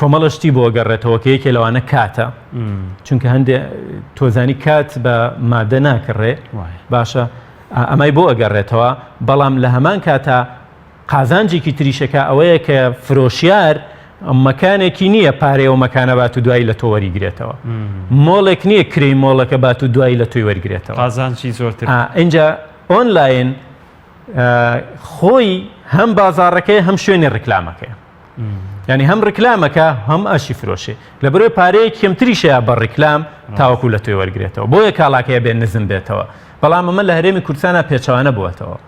کۆمەڵە شتی بۆ گەڕێتەوە کە یەکێ لەوانە کاتە چونکە هەندێ تۆزانی کات بە مادە ناکڕێ باشە ئەمای بۆ ئەگەڕێتەوە بەڵام لە هەمان کاتا قازانجێکی تریشەکە ئەوەیە کە فرۆشیار مەکانێکی نییە پارەیەوە مەکانە بات و دوایی لە تۆ وەریگرێتەوە مۆڵێک نییە کرێی مۆڵەکە بات و دوایی لە تۆی وەرگرێتەوە قازانجی زۆرتر اینجا ئۆنلاین خۆی هەم بازاڕەکەی هەم شوێنی ڕیکلامەکەیە یعنی هەم ڕیکلامەکە هەم ئەشی فرۆشێ لە بەرەوەی پارەیە کەمتریشەیە بە ڕیکلام تاوەکو لە تۆی وەرگێتەوە بۆیە کاڵاکەیە بێ نزم بێتەوە بەڵام ئەمە لە هەرێمی کوردستانە پێچەوانە بووەتەوە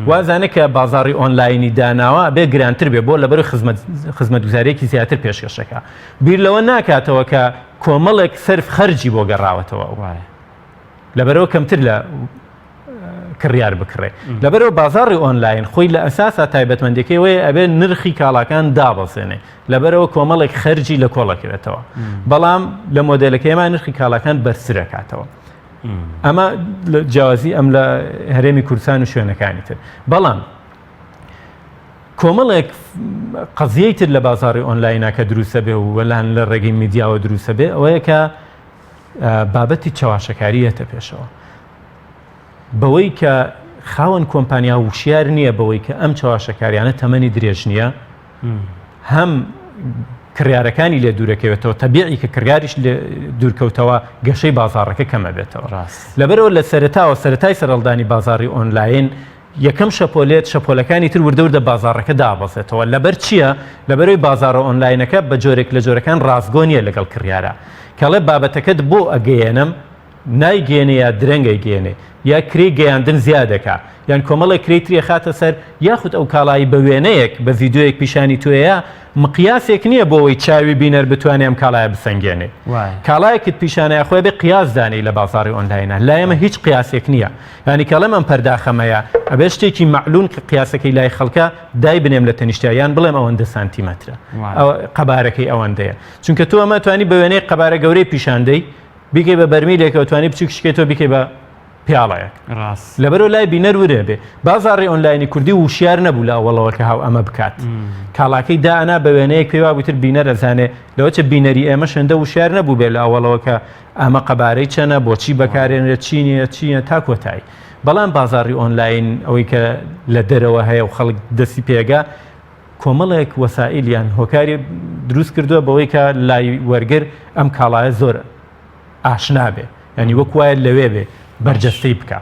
وازانە کە بازاری ئۆنلاینی داناوە بێ گرانتر بێ بۆ لەبەر خزمەتگوزارێکی زیاتر پێشکەشەکە بیر لەوە ناکاتەوە کە کۆمەڵێک سەرف خەرجی بۆ گەڕاوەتەوە وایە لەبەرەوە کەمتر لە کڕیار بکڕێ لەبەرەوە بازاڕی ئۆنلاین خۆی لە ئەساسا تایبەتمەندەکەی وەیە ئەبێ نرخی کاڵاکان دابەزێنێ لەبەرەوە کۆمەڵێک خەرجی لە کۆڵەکەوێتەوە بەڵام لە مۆدلەکەیمان نرخی کاڵاکان بەرزترەکاتەوە ئەمە جیاوازی ئەم لە هەرێمی کوردستان و شوێنەکانی تر بەڵام کۆمەڵێک قەزیەی تر لە بازاری ئۆنلاینە کە دروستە بێ و وەلان لە ڕێگەی میدیاوە دروستە بێ ئەوەیە کە بابەتی چەواشەکاری یەتە پێشەوە بەوەی کە خاوەن کۆمپانیا وشیار نییە بەوەی کە ئەم چەواشەکاریانە تەمەنی درێژ نییە هەم کڕیارەکانی لێ دوورەکەوێتەوە تەبیعی کە کڕیاریش لێ دوورکەوتەوە گەشەی بازاڕەکە کەمە بێتەوە ڕاست لەبەرەوە لە سەرەتاوە سەرەتای سەرهەڵدانی بازاڕی ئۆنلاین یەکەم شەپۆلێت شەپۆلەکانی تر وردە وردە بازاڕەکە دابەزێتەوە لەبەر چییە؟ لەبەرەوەی بازاڕە ئۆنلاینەکە بە جۆرێک لە جۆرەکان ڕاستگۆ نییە لەگەڵ کڕیارە کەڵێ بابەتەکەت بۆ ئەگەیەنم. نایگەیەنێ یا درەنگ ئەیگەیەنێ یا کرێی گەیاندن زیاد ئەکا یان کۆمەڵێک کرێی تری ئەخاتە سەر یاخود ئەو کاڵایی بە وێنەیەک بە ڤیدیۆیەک پیشانی تۆیە مقیاسێک نییە بۆ ئەوەی چاوی بینەر بتوانێ ئەم کاڵایە بسەنگێنێ کاڵایەکت پیشانەیە خۆی بێ قیاس دانێی لە بازاڕی ئۆنلاینە لای ئێمە هیچ قیاسێک نییە یانی کەڵێم ئەم پەرداخەمەیە ئەبێ شتێکی مەعلوون کە قیاسەکەی لای خەڵکە دای بنێم لە تەنیشتیا یان بڵێم ئەوەندە سانتیمەترە قەبارەکەی ئەوەندەیە چونکە تۆ ئەمە توانی بە وێنەی قەبارە گەورەی پیشاندەی بیکەی بە بەرمیلێکەوە توانی بچووکیشکەی تۆ بیکەی بە پیاڵەیەک ڕاست لەبەرەوە لای بینەر ورێ بێ بازاڕی ئۆنلاینی کوردی وشیار نەبوو لە ئەوەڵەوە کە هاو ئەمە بکات کاڵاکەی دانا بە وێنەیەک پێی وابوو تر بینەر ئەزانێ لەوە چ بینەری ئێمە شێندە وشیار نەبوو بێ لە ئەوەڵەوە کە ئەمە قەبارەی چەنە بۆچی بەکارێنرێت چی نییە چییە تا کۆتایی بەڵام بازاڕی ئۆنلاین ئەوەی کە لە دەرەوە هەیە و خەڵک دەستی پێگا کۆمەڵێک وەسائیل یان هۆکاری دروست کردووە بەوەی کە لای وەرگر ئەم کاڵایە زۆر ئاشنا بێ ینی وەک وایە لەوێ بێ بەرجەستەی بکە.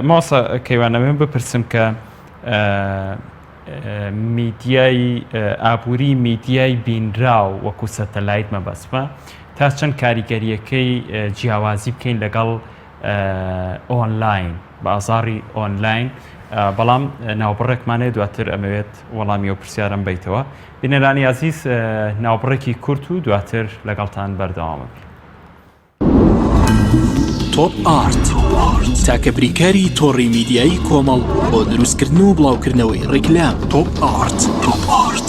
مامۆستا کەیوان ئەمەوێ بپرسم کە میدیای ئابووری میدیای بینراو وەکو سەتەلایت مەبەستمە تا چەند کاریگەریەکەی جیاوازی بکەین لەگەڵ ئۆنلاین بازاڕی ئۆنلاین بەڵام ناوبڕێکمان هەیە دواتر ئەمەوێت وەڵامی ئەو پرسیارەم بیتەوە بینەرانی ئازیز ناوبڕێکی کورت و دواتر لەگەڵتان بەردەوامە بین. تۆپ ئارت تاکە بریکاری تۆڕی میدیایی کۆمەڵ بۆ دروستکردن و بڵاوکردنەوەی ڕیکلام تۆپ ئارت تۆپ ئارت.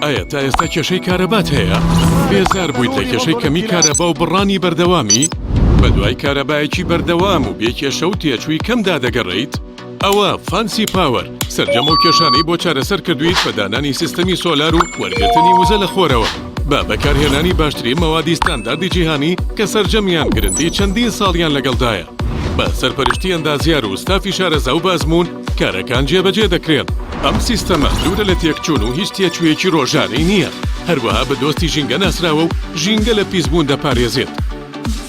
ئایا تا ئێستا کێشەی کارەبات هەیە؟ بێزار بوویت لە کێشەی کەمی کارەبا و بڕانی بەردەوامی؟ بەدوای کارەبایەکی بەردەوام و بێ کێشە و تێچووی کەمدا دەگەڕێیت؟ ئەوە فانسی پاوەر سەرجەم ئەو کێشانەی بۆ چارەسەر کردوویت بە دانانی سیستەمی سۆلار و وەرگرتنی وزە لە خۆرەوە بە بەکارهێنانی باشترین مەوادی ستانداردی جیهانی کە سەرجەمیان گرنتی چەندین ساڵیان لەگەڵدایە بە سەرپەرشتی ئەندازیار و ستافی شارەزا و بەئەزموون کارەکان جێبەجێ دەکرێن. ئەم سیستەمە دوورە لە تێکچوون و هیچ تێچوویەکی ڕۆژانەی نییە، هەروەها بە دۆستی ژینگە ناسراوە و ژینگە لە پیسبوون دەپارێزێت.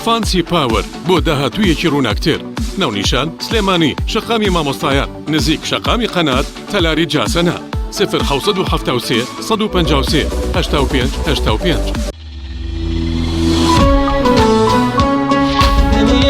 فانسی پاوەر بۆ داهاتوویەکی ڕووناکتر. ناونیشان، سلێمانی، شەقامی مامۆستایان، نزیک شەقامی قەنات، تەلاری جاسەنە. 0773 153 85 85.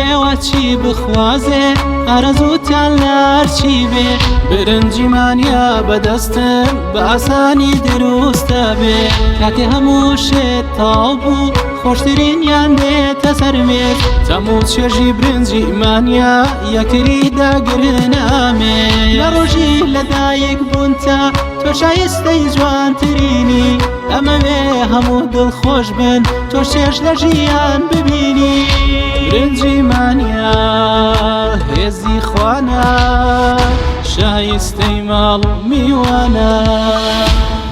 ئێوە چی بخوازێ ئارەزووتان لەرچی بێ برنجی مانیا بەدەستم بە ئاسانی دروستە بێ کاتێ هەموو شێت تاو بوو خۆشترینیان دێتە سەر مێز تەموو چێژی برنجی مانیا یەکتری دەگرنامێ لە ڕۆژی لەدایک بوونتا تۆ شایستەی جوانترینی ئەمەوێ هەموو دڵخۆش بن تۆ چێژ لە ژیان ببینی برنجی مانیا هێزی خوانە شایستەی ماڵ و میوانە.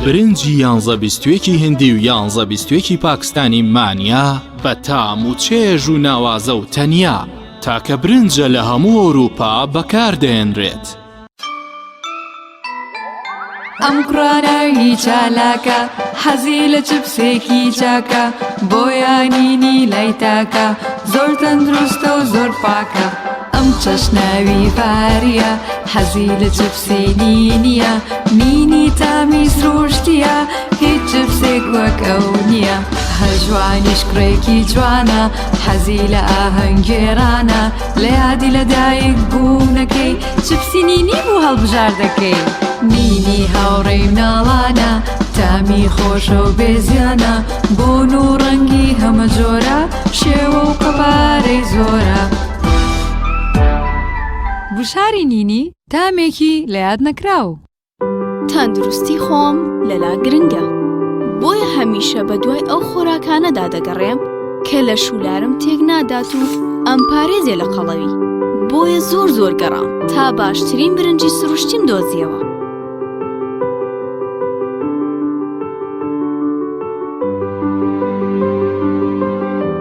برنجی یانزە بیستویەکی هندی و یانزە بیستویەکی پاکستانی مانیا بە تام و چێژ و ناوازە و تەنیا تاکە برنجە لە هەموو ئەوروپا بەکاردەهێنرێت. ئەم کوڕە ناوی چالاکە حەزی لە چپسێکی چاکە بۆیە نینی لای تاکە زۆر تەندروستە و زۆر پاکە ئەم چەشناوی فاریە حەزی لە چپسی نینیە نینی تامی سروشتیە هیچ چپسێک وەک ئەو نییە هەژوانیش کوڕێکی جوانە حەزی لە ئاهەنگێرانە لە یادی لەدایک بوونەکەی چپسی نینی بوو هەڵبژاردەکەی نینی هاوڕێی مناڵانە تامی خۆشە و بێزیانە بۆن و ڕەنگی هەمە جۆرە شێوە و قەبارەی زۆرە. گوشاری نینی تامێکی لە یاد نەکراو. تەندروستی خۆم لەلا گرنگە بۆیە هەمیشە بە دوای ئەو خۆراکانەدا دەگەڕێم کە لەش و لارم تێک نادات و ئەمپارێزێ لە قەڵەوی بۆیە زۆر زۆر گەڕام تا باشترین برنجی سروشتیم دۆزیەوە.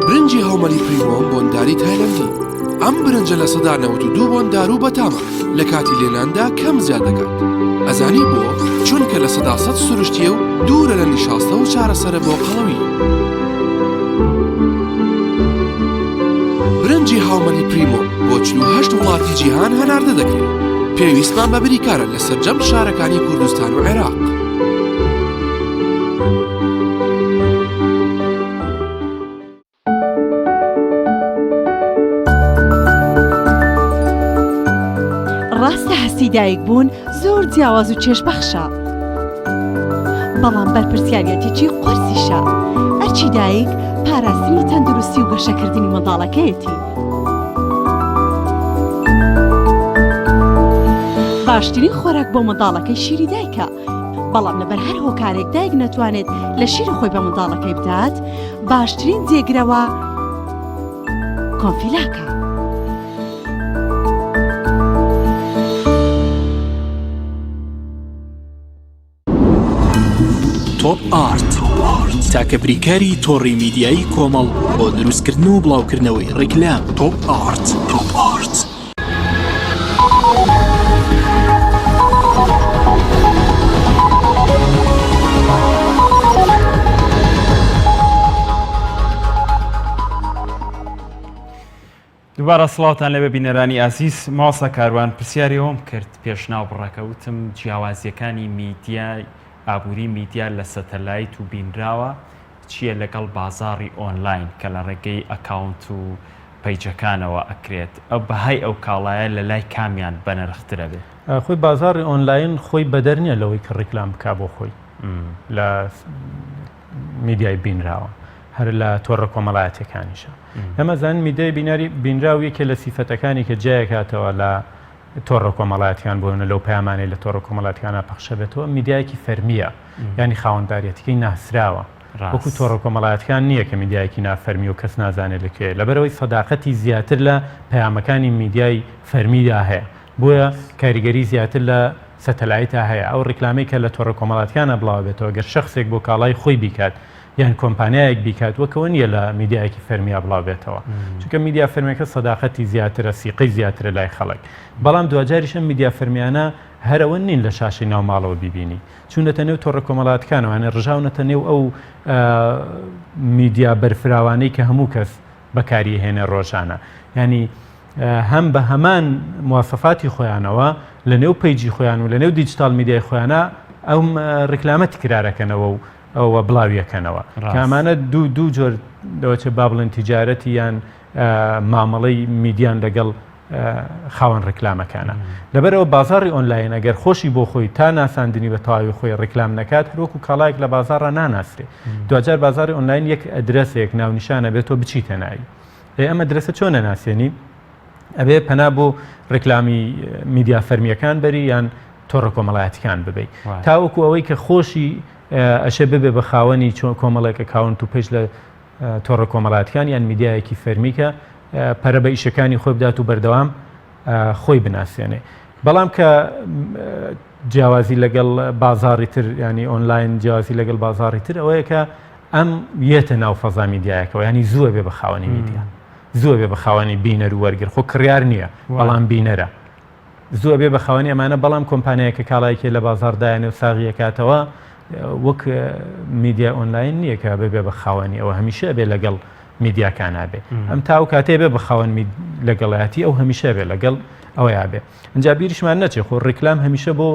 برنجی هاومەلی پریمۆم بۆنداری تایلەندی ئەم برنجە 92% بۆندار و بەتامە لە کاتی لێناندا کەم زیاد دەکات ئەزانی بۆ چونکە 100% سروشتیە و دوورە لە نیشاستە و چارەسەرە بۆ قەڵەوی برنجی هاومەلی پریمۆ بۆ 48 وڵاتی جیهان هەناردە دەکرێت پێویستمان بە بریکارە لە سەرجەم شارەکانی کوردستان و عێراق. ڕاستە هەستی دایک بوون زۆر جیاواز و چێژبەخشە، بەڵام بەرپرسیاریەتێکی قورسیشە. ئەرکی دایک پاراستنی تەندروستی و گەشەکردنی منداڵەکەیەتی. باشترین خۆراک بۆ منداڵەکەی شیری دایکە، بەڵام لەبەر هەر هۆکارێک دایک نەتوانێت لە شیری خۆی بە منداڵەکەی بدات، باشترین جێگرەوە کۆنفیلاکە. تۆپ ئارت تاکە بریکاری تۆڕی میدیایی کۆمەڵ بۆ دروستکردن و بڵاوکردنەوەی ڕیکلام تۆپ ئارت تۆپ ئارت. دووبارە سڵاوتان لێبێ بینەرانی ئازیز مامۆستا کاروان پرسیاری ئەوەم کرد پێش ناوبڕەکە وتم جیاوازیەکانی میدیا ئابووری میدیا لە سەتەلایت و بینراوە چییە لەگەڵ بازاڕی ئۆنلاین کە لە ڕێگەی account و پەیجەکانەوە ئەکرێت ئەو بەهای ئەو کاڵایە لە لای کامیان بەنرخترە بێ؟ خۆی بازاڕی ئۆنلاین خۆی بەدەر نییە لەوەی کە ڕیکلام بکا بۆ خۆی لە میدیای بینراوە هەر لە تۆڕە کۆمەڵایەتیەکانیشە ئەمە زان میدیای بیناری بینراو یەکێ لە سیفەتەکانی کە جیاکاتەوە لە تۆڕە کۆمەڵایەتیان بۆ لەو پەیامانەی لە تۆڕە کۆمەڵاتیانە پەخشە بێتەوە میدیایەکی فەرمیە ینی خاوەنداریەتەکەی ناسراوە وەکو تۆڕە کۆمەڵایەتەکان نییە کە میدیایەکی نافەرمی و کەس نازانێت لەکوێ لەبەرەوەی سەداقەتی زیاتر لە پەیامەکانی میدیای فەرمیدا هەیە بۆیە کاریگەری زیاتر لە سەتەلایتا هەیە، ئەو ڕیکلامەی کە لە تۆڕە کۆمەڵاتیانە بڵاوەبێتەوە گەر شەخسێک بۆ کاڵای خۆی بیکات یان کۆمپانیایەک بیکات وەک ئەوە نییە لە میدیایەکی فەرمیا بڵاو بێتەوە چونکە میدیا فەرمیەکە سەداقەتی زیاترە سیقەی زیاترە لای خەڵک بەڵام دواجاریش ئەم میدیا فەرمیانە هەر ئەوە نین لە شاشەی ناو ماڵەوە بیبینی چوونەتە نێو تۆڕە کۆمەڵاتەکانەوە یانە ڕژاونەتە نێو ئەو میدیا بەرفراوانەی کە هەموو کەس بەکاری هێنێ ڕۆژانە ینی هەم بە هەمان مواسەفاتی خۆیانەوە لە نێو page ی خۆیان و لە نێو دیجیتال میدیای خۆیانە ئەم ڕیکلامە تکرارەکەنەوە و ئەوە بڵاویەکەنەوە کامانە دوو دوو جۆر دەوەچێ با بڵێن تیجارەتی یان مامەڵەی میدیان لەگەڵ خاوەن ڕیکلامەکانە لەبەرەوە بازاری ئۆنلاین ئەگەر خۆشی بۆ خۆی تا ناساندنی بە تەواوی خۆی ڕیکلام نەکات هەروەکو کاڵایەک لە بازاڕا ناناسرێ دواجار بازاری ئۆنلاین یەک ئەدرەسێک ناونیشانە بێت تۆ بچیتە ناوی ئەی ئەم ئەدرەسە چۆن ئەناسێنی؟ ئەبێ پەنا بۆ ڕێکلامی میدیا فەرمیەکان بەری یان تۆڕە کۆمەڵایەتیکان ببەی تاوەکو ئەوەی کە خۆشی ئەشێ ببێ بە خاوەنی چۆن کۆمەڵێک account و page لە تۆڕە کۆمەڵاتیان یان میدیایەکی فەرمی کە پەرە بە ئیشەکانی خۆی بدات و بەردەوام خۆی بناسێنێ بەڵام کە جیاوازی لەگەڵ بازاڕی تر ینی ئۆنلاین جیاوازی لەگەڵ بازاڕی تر ئەوەیە کە ئەم یەتە ناو فەزا میدیایەکەوە ینی زووە بێ بە خاوەنی میدیا زووە بێ بە خاوەنی بینەر و وەرگر خۆ کڕیار نییە بەڵام بینەرە زووە بێ بە خاوەنی ئەمانە بەڵام کۆمپانیایەکە کاڵایەکی لە بازاڕدایانێ و ساغیەکاتەوە وەک میدیا ئۆنلاین نییە کە ببێ بە خاوەنی ئەوە هەمیشە بێ لەگەڵ میدیاکانا بێ ئەم تا ئەو کاتێ بێ بە خاوەن لەگەڵایەتی ئەو هەمیشە بێ لەگەڵ ئەوەیا بێ ئەجا بیریشمان نەچێ خۆ ڕیکلام هەمیشە بۆ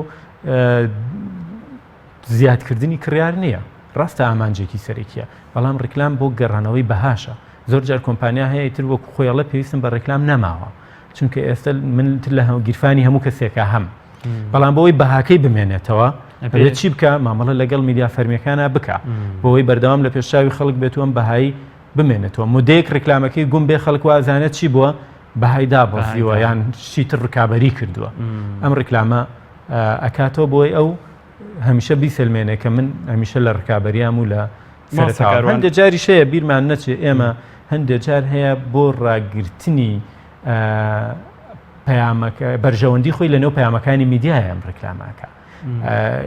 زیادکردنی کڕیار نییە ڕاستە ئامانجێکی سەرەکیە بەڵام ڕیکلام بۆ گەڕانەوەی بەهاشە زۆر جار کۆمپانیا هەیە تر وەکو خۆیڵە پێویستم بە ڕێکلام نەماوە چونکە ئێستا من تر لە گیرفانی هەموو کەسێکە هەم بەڵام بۆی بەهاکەی بمێنێتەوە ئەبێت چی بکە مامەڵە لەگەڵ میدیا فەرمیەکانە بکە بۆی بەردەوام لە پێشچوی خەڵک بێت و ئەم بەهایی بمێنێتەوە مدەیەک ڕیکلامەکەی گوم بێ خەڵک وازانێت چی بووە بەهای دابەزیوە یان شتر ڕکابەری کردووە ئەم ڕیکلامە ئەکاتەوە بۆی ئەو هەمیشە بیسەلمێنێ کە من هەمیشە لە ڕکابەریام و لە هەندێک جاریش هەیە بیرمان نەچێ ئێمە هەندێک جار هەیە بۆ ڕاگرتنی پەیامەکە بەرژەوەندی خۆی لەنێو پەیامەکانی میدیایە ئەم ڕیکلامەکە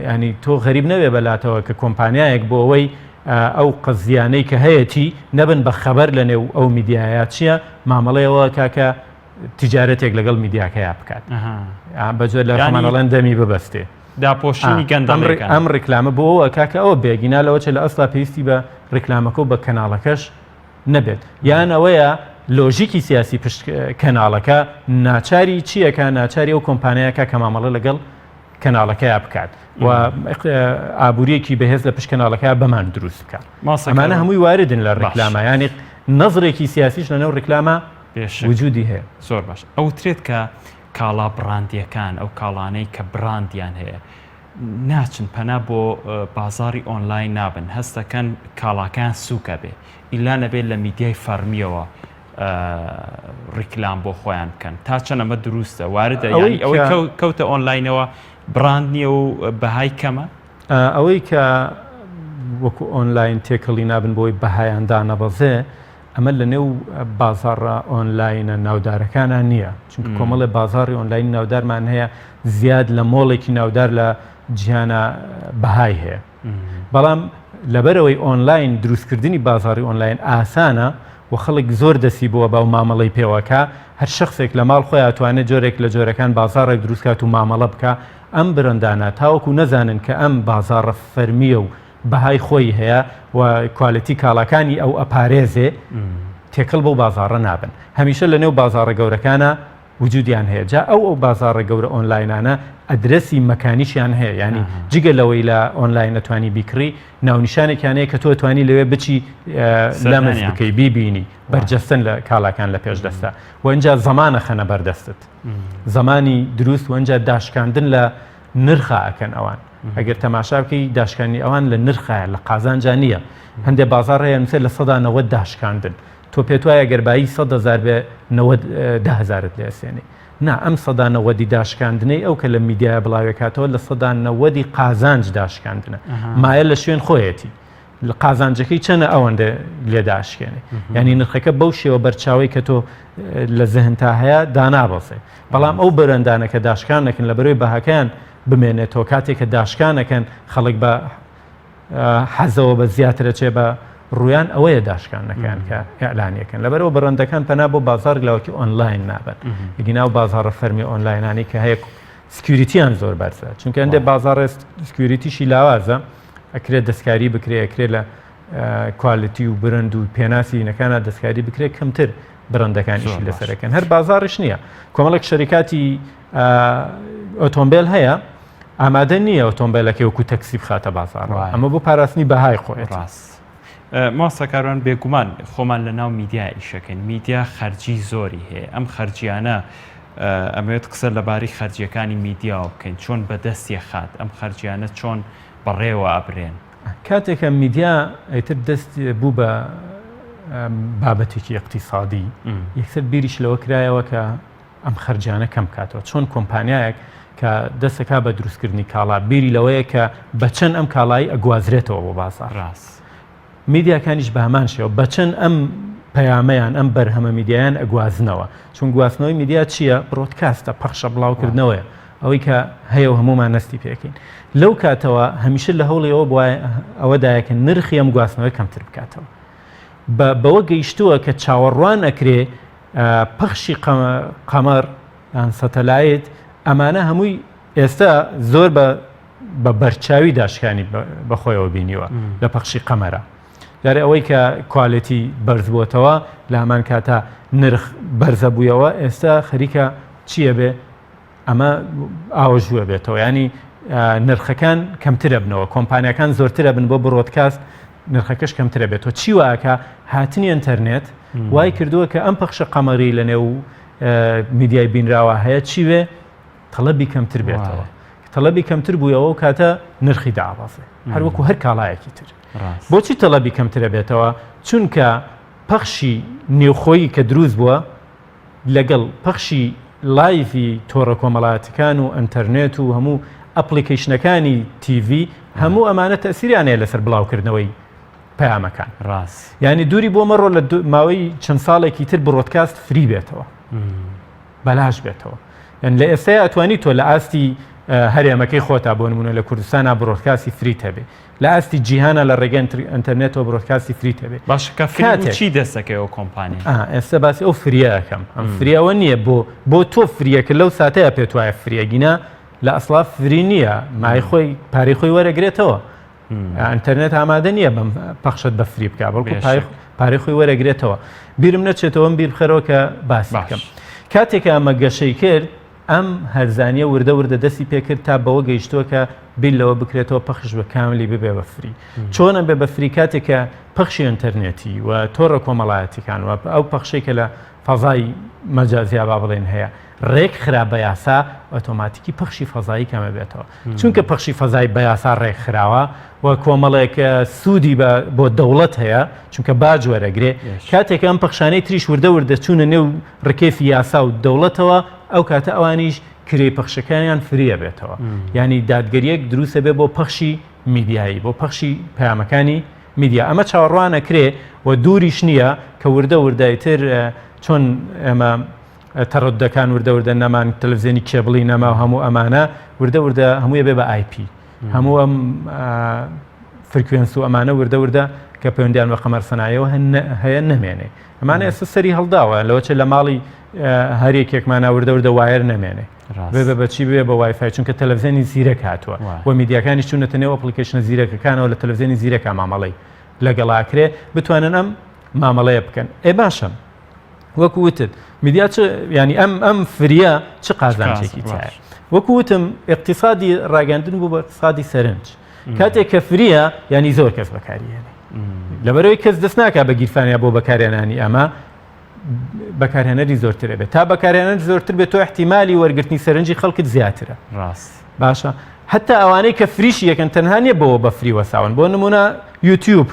ینی تۆ غەریب نەوێ بەلاتەوە کە کۆمپانیایەک بۆ ئەوەی ئەو قەزیانەی کە هەیەتی نەبن بە خەبەر لە نێو ئەو میدیایە چییە مامەڵەیەوە کاکە تجارەتێک لەگەڵ میدیاکەیا بکات بە جۆر لە خۆمانەڵێن دەمی ببەستێ داپۆشینی گەندەڵیەکان. ئەم ڕیکلامە بۆ ئەوە کاکە ئەوە بێگینا لەوە چێ لە ئەسڵا پێویستی بە ڕیکلامەکە و بە کەناڵەکەش نەبێت یان ئەوەیە لۆژیکی سیاسی پشت کەناڵەکە ناچاری چیەکە ناچاری ئەو کۆمپانیاکە کە مامەڵە لەگەڵ کەناڵەکەیا بکات و ئابووریەکی بەهێز لە پشت کەناڵەکە بەمان دروست بکات ئەمانە هەمووی واردن لە ڕیکلامە یانی نەزرێکی سیاسیش لەنێو ڕیکلامە وجودی هەیە زۆر باش ئەوترێت کە. کاڵا بڕاندیەکان ئەو کاڵانەی کە بڕاندیان هەیە ناچن پەنا بۆ بازاری ئۆنلاین نابن هەستەکەن کاڵاکان سووکە بێ ئیلا نەبێت لە میدیای فەرمیەوە ڕیکلام بۆ خۆیان بکەن تا چەند ئەمە دروستە واردە یانی ئەوەی کەوتە ئۆنلاینەوە بڕاند نییە و بەهای کەمە؟ ئەوەی کە وەکو ئۆنلاین تێکەڵی نابن بۆی بەهایان دانەبەزێ ئەمە لە نێو بازاڕە ئۆنلاینە ناودارەکانە نییە چونکە کۆمەڵێ بازاڕی ئۆنلاین ناودارمان هەیە زیاد لە مۆڵێکی ناودار لە جیهانە بەهای هەیە بەڵام لەبەرئەوەی ئۆنلاین دروستکردنی بازاڕی ئۆنلاین ئاسانە و خەڵک زۆر دەستی بۆ با و مامەڵەی پێوەکا، هەر شەخسێک لە ماڵ خۆیا توانێت جۆرێک لە جۆرەکان بازاڕێک دروست کات و مامەڵە بکا، ئەم برەندانە تاوەکو نەزانن کە ئەم بازاڕە فەرمییە و بەهای خۆی هەیە و quality کاڵاکانی ئەو ئەپارێزێ تێکەڵ بەو بازاڕە نابن. هەمیشە لەنێو بازاڕە گەورەکانا وجودیان هەیە جا ئەو ئەو بازاڕە گەورە ئۆنلاینانە ئەدرەسی مەکانیشیان هەیە ینی جگە لەوەی لە ئۆنلاین ئەتوانی بیکڕی ناونیشانێکیان هەیە کە تۆ توانی لەوێ بچی لەمس بکەی بیبینی بەرجەستن لە کاڵاکان لە پێش دەستە و ئینجا زەمانە خەنە بەردەستت زمانی دروست و ئینجا داشکاندن لە نرخا ئەکەن ئەوان ئەگەر تەماشا بکەی داشکانی ئەوان لە نرخایە لە قازانجا نییە هەندێک بازار هەیە نووسێ 90% داشکاندن تۆ پێت وایە گەر بایی سەدهەزار بێ نەوەد دە هەزارت لێ ئەسێنێ؟ نا ئەم سەدا نەوەدی داشکاندنەی ئەو کە لە میدیایە بڵاوێکاتەوە لە سەدا نەوەدی قازانج داشکاندنە مایە لە شوێن خۆیەتی قازانجەکەی چەنە ئەوەندە لێ داشکێنێ یعنی نرخەکە بەو شێوە بەرچاوی کە تۆ لە زهنتا هەیە دانابەزێ بەڵام ئەو بەرەندانە کە داشکان نەکەن لە بەرەوەی بەهاکەیان بمێنێتەوە کاتێک کە داشکانەکەن خەڵک بە حەزەوە بە زیاتر ئەچێ بە ڕوویان ئەوەیە داشکاندنەکەیان کە ئیعلانیەکەن لەبەرەوە بڕەندەکان پەنا بۆ بازاڕی لاوەکی ئۆنلاین نابن ئەگینا و بازاڕە فەرمی ئۆنلاینانی کە هەیە security یان زۆر بەرزە چونکە هەندێک بازاڕ security شی لاوازە ئەکرێت دەستکاری بکرێ ئەکرێت لە quality و brand و پێناسی نەکانە دەستکاری بکرێت کەمتر بڕەندەکانیشی لەسەرەکەن هەر بازاڕش نییە کۆمەڵێک شەریکاتی ئۆتۆمبیل هەیە ئامادە نییە ئۆتۆمبیلەکەی وەکو تەکسی بخاتە بازاڕەوە ئەمە بۆ پاراستنی بەهای خۆیەتی. ڕاست مامۆستا کاروان بێگومان خۆمان لە ناو میدیا ئیشەکەین میدیا خەرجی زۆری هەیە ئەم خەرجیانە ئەمەوێت قسە لەبارەی خەرجیەکانی میدیاوە بکەین چۆن بەدەستیە خات ئەم خەرجیانە چۆن بەڕێوە ئەبرێن؟ کاتێکە میدیا ئیتر دەست بوو بە بابەتێکی ئیقتیسادی یەکسەر بیریش لەوە کرایەوە کە ئەم خەرجیانە کەم بکاتەوە چۆن کۆمپانیایەک کە دەستەکا بە دروستکردنی کاڵا بیری لەوەیە کە بە چەند ئەم کاڵایی ئەگوازرێتەوە بۆ بازاڕ ڕاست میدیاکانیش بە هەمان شێوە بە چەند ئەم پەیامەیان ئەم بەرهەمە میدیایان ئەگوازنەوە چون گواستنەوەی میدیا چییە broadcast ە پەخشە بڵاوکردنەوەیە ئەوەی کە هەیە و هەمومان نەستی پێکەین لەو کاتەوە هەمیشە لە هەوڵی ئەوە بووە ئەوەدایە کە نرخی ئەم گواستنەوەی کەمتر بکاتەوە بە بەوە گەیشتووە کە چاوەڕوان ئەکرێ پەخشی قەمەر یان سەتەلایت ئەمانە هەمووی ئێستا زۆر بە بە بەرچاوی داشکانی بەخۆیەوە بینیوە لە پەخشی قەمەرە جارێ ئەوەی کە quality بەرز بۆتەوە لە هەمان کاتا نرخ بەرزە بوویەوە ئێستا خەریکە چییە بێ ئەمە ئاوەژووە بێتەوە ینی نرخەکان کەمترە بنەوە کۆمپانیەکان زۆرترە بن بۆ broadcast نرخەکەش کەمترە بێتەوە چی واکە هاتنی ئینتەرنێت وای کردووە کە ئەم پەخشە قەمەری لە نێو میدیای بینراوە هەیە چی وێ تەڵەبی کەمتر بێتەوە تەڵەبی کەمتر بوویەوە و کاتە نرخی دابەزێ هەروەکو هەر کاڵایەکی تر بۆچی تەڵەبی کەمترە بێتەوە چونکە پەخشی نێوخۆیی کە دروست بووە لەگەڵ پەخشی live ی تۆڕە کۆمەڵایەتیکان و ئەنتەرنێت و هەموو ئەپڵیکەیشنەکانی TV هەموو ئەمانە تەسیریان هەیە لەسەر بڵاوکردنەوەی پەیامەکان ڕاست یعنی دووری بۆ مەڕۆ لە ماوەی چەند ساڵێکی تر broadcast free بێتەوە بەلاش بێتەوە یان لە ئێستای ئەتوانی تۆ لە ئاستی هەرێمەکەی خۆتا بۆ نمونە لە کوردستانە broadcast ی free ت هەبێ لە ئاستی جیهانا لە ڕێگەی ئەنتەرنێتەوە broadcast ی free ت هەبێ باشە کە free بوو چی دەستەکەی ئەو کۆمپانیا؟ ئا ئێستا باسی ئەو free یە ئەکەم ئەم free یە ئەوە نییە بۆ بۆ تۆ free یە کە لەو ساتەیە پێت وایە free یە گینا لە ئەسڵا free نییە مای خۆی پارەی خۆی وەرەگرێتەوە ئەنتەرنێت ئامادە نییە بەم پەخشت بە free بکە بەڵکو پارەی خۆی وەرەگرێتەوە بیرم نەچێتەوەم بیر بخەرەوە کە باسی بکەم کاتێک ئەمە گەشەی کرد ئەم هەرزانیە وردە وردە دەستی پێکرد تا بەوە گەیشتووە کە بیر لەوە بکرێتەوە پەخش بە کاملی ببێ بە free. چۆن ئەبێ بە free کاتێک کە پەخشی ئەنتەرنێتی و تۆڕە کۆمەڵایەتیکان و ئەو پەخشەی کە لە. فەزای مەجازیا با بڵێن هەیە ڕێک خرا بە یاسا ئۆتۆماتیکی پەخشی فەزایی کەمە بێتەوە چونکە پەخشی فەزای بە یاسا ڕێک خراوە و کۆمەڵێک سوودی بە بۆ دەوڵەت هەیە چونکە باج وەرەگرێ کاتێک ئەم پەخشانەی تریش وردە وردە چوونە نێو ڕکێفی یاسا و دەوڵەتەوە ئەو کاتە ئەوانیش کرێی پەخشەکانیان free ە بێتەوە ینی دادگەریەک دروستە بێ بۆ پەخشی میدیایی بۆ پەخشی پەیامەکانی میدیا ئەمە چاوەڕوانەکرێ و دووریش نییە کە وردە وردایتر چۆن ئێمە تەڕەدەکان وردە وردە نەمان تەلەڤزیۆنی کێبڵی نەما و هەموو ئەمانە وردە وردە هەمووی بێ بە IP هەموو ئەم frequency و ئەمانە وردە وردە کە پەیوەندیان بە قەمەر سەنایەوە هەیە نەمێنێ ئەمانە ئێستا سەری هەڵداوە لەوەچێ لە ماڵی هەر یەکێکمانە وردە وردە wire نەمێنێ بێ بەچی بێ بە وایفای چونکە تەلەڤزیۆنی زیرەک هاتووە و میدیاکانی چوونەتە نێو application ە زیرەکەکانەوە لە تەلەڤزیۆنی زیرەکە مامەڵەی لەگەڵاکرێ بتوانن ئەم مامەڵەیە بکەن ئێ باشە وەکو وتت میدیا چ ینی ئەم ئەم free یە چ قازانجێکی تایە وەکو وتم اقتصادی ڕاگەاندن بوو بە اقتصادی سەرنج کاتێک کە free یە ینی زۆر کەس بەکاریێنێ لەبەرەوەی کەس دەست ناکە بە گیرفانیا بۆ بەکارێنانی ئەمە بەکارهێنەری زۆرتر بێت تا بەکارهێنەر زۆرتر بێت تۆ احتیممالی وەرگرتنی سەرنجی خەڵکت زیاترە ڕاست باشە حتا ئەوانەی کە free ش یەکەن تەنها نییە بەوە بە free وەساون بۆ نمونە یوتیوب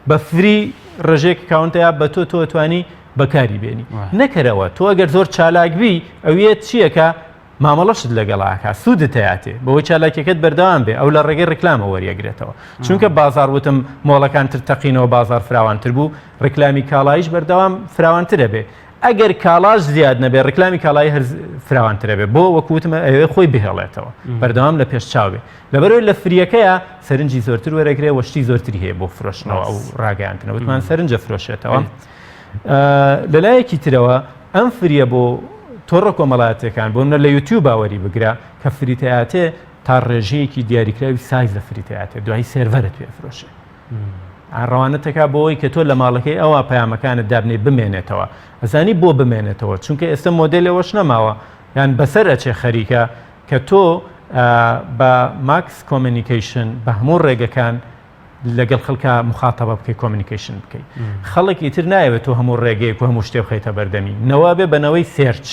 بە free ڕێژەیەک account ەیە بە تۆ تۆ توانی بەکاری بێنی نەکەرەوە تۆ ئەگەر زۆر چالاک بی ئەویە چیەکە مامەڵەشت لەگەڵاکە سوودت هەیاتێ بەوەی چالاکیەکەت بەردەوام بێ ئەو لە ڕێگەی ڕیکلامە وەریەگرێتەوە چونکە بازار وتم مۆڵەکان تر تەقینەوە بازار فراوانتر بوو ڕیکلامی کاڵایش بەردەوام فراوانترە بێ ئەگەر کاڵاش زیاد نەبێ ڕیکلامی کاڵایی هەر فراوانترە بێ بۆ وەکو وتم ئەوێ خۆی بهێڵێتەوە بەردەوام لە پێش چاو بێ لەبەرئەوەی لە free یەکەیا سەرنجی زۆرتر وەرەگرێ و شتی زۆرتری هەیە بۆ فرۆشتنەوە ئەو ڕاگەیاندنە وتمان سەرنجە فرۆشێتەوە لەلایەکی ترەوە ئەم free یە بۆ تۆڕە کۆمەڵایەتەکان بۆ منە لە یوتیوب باوەری بگرە کە free تەیاتێ تا ڕێژەیەکی دیاریکراوی سایز لە free تەیاتێ دوایی سێرڤەرت پێ فرۆشێ ڕەوانەتەکە بۆی کە تۆ لە ماڵەکەی ئەوە پەیامەکانت دابنێ بمێنێتەوە ئەزانی بۆ بمێنێتەوە چونکە ئێستا مۆدلەوەش نەماوە یان بەسەر ئەچێ خەریکە کە تۆ بە mass communication بە هەموو ڕێگەکان لەگەڵ خەڵکا مخاتەبە بکەی communication بکەی خەڵک ئیتر نایەوێت تۆ هەموو ڕێگەیەک و هەموو شتێ بخەیتە بەردەمی نەوە بێ بە نەوەی search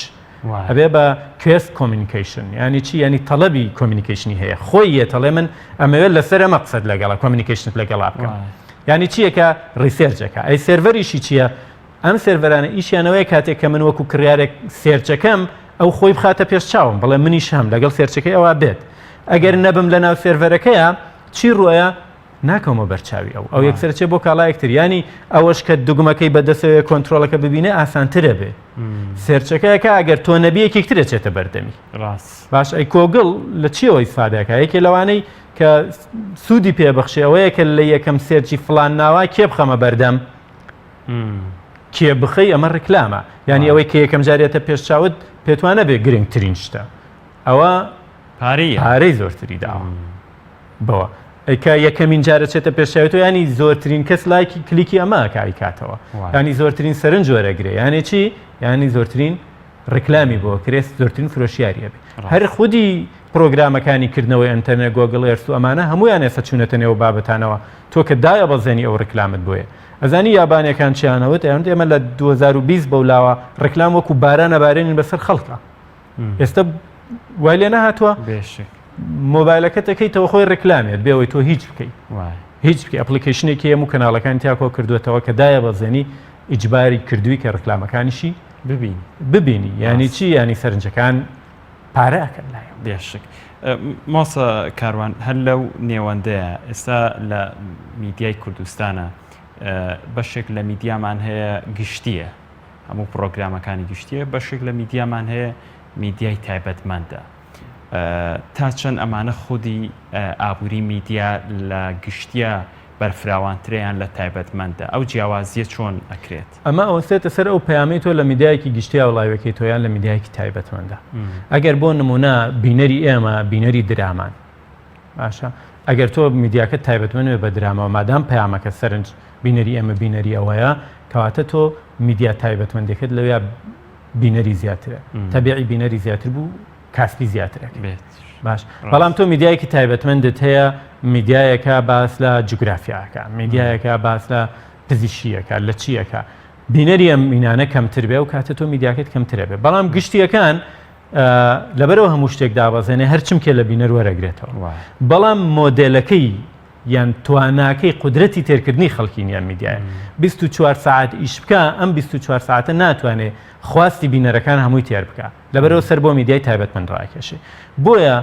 ئەبێ بە quest communication ینی چی ینی تەڵەبی communication ی هەیە خۆی یەتەڵێ من ئەمەوێت لەسەر ئەمە قسەت لەگەڵە communication ت لەگەڵا بکەم ینی چیەکە research ەکە ئەی سێرڤەریشی چییە ئەم سێرڤەرانە ئیشیان ئەوەیە کاتێک کە من وەکو کڕیارێک search ەکەم ئەو خۆی بخاتە پێش چاوم بڵێ منیش هەم لەگەڵ search ەکەی ئەوە بێت ئەگەر نەبم لە ناو سێرڤەرەکەیە چی ڕۆیە ناکەومە بەرچاوی ئەو ئەو یەکسەر چێ بۆ کاڵایەکتر ینی ئەوەش کە دوگمەکەی بەدەسەوەی کۆنتترۆلەکە ببینێ ئاسانترە بێ search ەکەیەکە ئەگەر تۆ نەبی یەکێکترە چێتە بەردەمی ڕاست باش ئەی گوگڵ لە چیەوە ئیسفادەکە یەکێ لەوانەی کە سوودی پێبەخشێ ئەوەیە کە لە یەکەم search ی فلان ناوە کێ بخەمە بەردەم کێ بخەی ئەمە ڕیکلامە یعنی ئەوەی کە یەکەم جارێتە پێش چاوت پێتوانە بێ گرنگترین شتە ئەوە پارەی زۆرتری داوە بەوە کە یەکەمین جارە چێتە پێشاوێتەوە ینی زۆرترین کەس لایکی کلیکی ئەمە کاری کاتەوە ینی زۆرترین سەرنج وەرەگرێ یانێ چی ینی زۆرترین ڕیکلامی بۆ کرێ زۆرترین فرۆشیاری ئەبێ هەر خودی پرۆگرامەکانی کردنەوەی ئەتەرنێت Google Earth و ئەمانە هەمویان ئێستا چوونەتە نێو بابەتانەوە تۆ کە دایەبەزێنی ئەو ڕیکلامت بۆیە ئەزانی یابانەکان چیانەوت ئەیان ئێمە لە 2020 بەولاوە ڕیکلام وەکو باران ئەبارێنین بەسەر خەڵکە ئێستا وای لێ نەهاتووە مۆبایلەکە تەکەیتەوە خۆی ڕیکلامێت بێەوەی تۆ هیچ بکەیت هیچ بکەی application ێکی هەموو کەناڵەکان تیاکۆ کردوێتەوە کە دایە بەزێنی ئیجباری کردووی کە ڕکلامەکانیشی ببینی ببینی یانی چی یانی سەرنجەکان پارە ئەکەن لای بێشک ماسە کاروان هەر لەو نێوەندەیە ئێستا لە میدیای کوردستانە بەشێک لە میدیامان هەیە گشتیە هەموو پرۆگرامەکانی گشتیە بەشێک لە میدیامان هەیە میدیای تایبەتمەندە تا چەند ئەمانە خودی ئابووری میدیا لە گشتیە بەرفراوانترە یان لە تایبەتمەندە؟ ئەو جیاوازییە چۆن ئەکرێت؟ ئەمە ئەوەستێتە سەر ئەو پەیامەی تۆ لە میدیایەکی گشتیا وڵاویەکەی تۆ یان لە میدیایەکی تایبەتمەندە. ئەگەر بۆ نمونە بینەری ئێمە بینەری درامان باشە ئەگەر تۆ میدیاکە تایبەتمەند بێ بە دراماوە مادام پەیامەکە سەرنج بینەری ئێمە بینەری ئەوەیە کەواتە تۆ میدیا تایبەتمەندەکەت لەویا بینەری زیاترە تەبیعی بینەری زیاتر بوو کاسپی زیاتر بێت باش بەڵام تۆ میدیایەکی تایبەتمەندت هەیە میدیایەکە باس لە جوگرافیاکە میدیایەکە باس لە پزیشیەکە لە چیەکە. بینەری ئەم مینانە کەمتر بێ و کاتە تۆ میدیاکەت کەمترە بێ بەڵام گشتیەکان لەبەرەوە هەموو شتێک دابەزێنێ هەر چمکێ لە بینەر وەرەگرێتەوە بەڵام مۆدێلەکەی یان تواناکەی قودرەتی تێرکردنی خەڵکی نیە میدیایە 24 ساعت ئیش بکە ئەم 24 ساعتە ناتوانێ خواستی بینەرەکان هەمووی تێر بکە لەبەرەوە سەر بۆ میدیای تایبەتمەند ڕاکێشێ بۆیە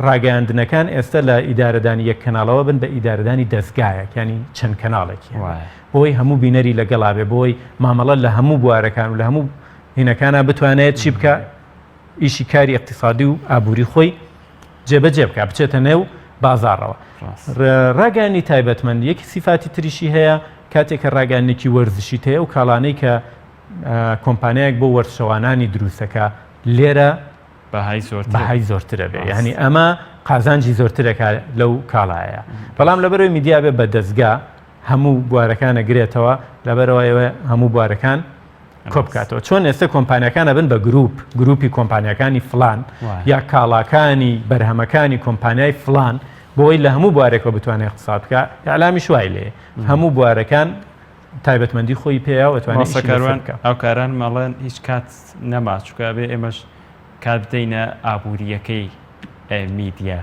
ڕاگەیاندنەکان ئێستا لە ئیدارەدانی یەک کەناڵەوە بن بە ئیدارەدانی دەستگایەک ینی چەند کەناڵێکی بۆی هەموو بینەری لەگەڵا بێ بۆی مامەڵە لە هەموو بوارەکان و لە هەموو هینەکانە بتوانێت چی بکە ئیشی کاری اقتصادی و ئابووری خۆی جێبەجێ بکە بچێتە نێو بازاڕەوە ڕاگەیاندنی تایبەتمەند یەکی سیفاتی تریشی هەیە کاتێک کە ڕاگەیاندنێکی وەرزشی هەیە و کاڵانەی کە کۆمپانیایەک بۆ وەرزشەوانانی دروستەکە لێرە بەهای زۆرترە بێ یعنی ئەمە قازانجی زۆرترەکە لەو کاڵایە بەڵام لەبەرەوەی میدیا بێ بە دەستگا هەموو بوارەکانە گرێتەوە لەبەرەوە ئێوە هەموو بوارەکان کۆبکاتەوە چۆن ئێستا کۆمپانیەکان ئەبن بە گروپ گروپی کۆمپانیەکانی فلان یا کاڵاکانی بەرهەمەکانی کۆمپانیای فلان بۆی لە هەموو بوارێکەوە بتوانێت اقتصاد بکە ئەلامی شوای لێ هەموو بوارەکان تایبەتمەندی خۆی پێیا و توانێت کاروان هاوکاران مەڵێن هیچ کات نەما چکە بێ ئێمەش کات بدەینە ئابووریەکەی میدیا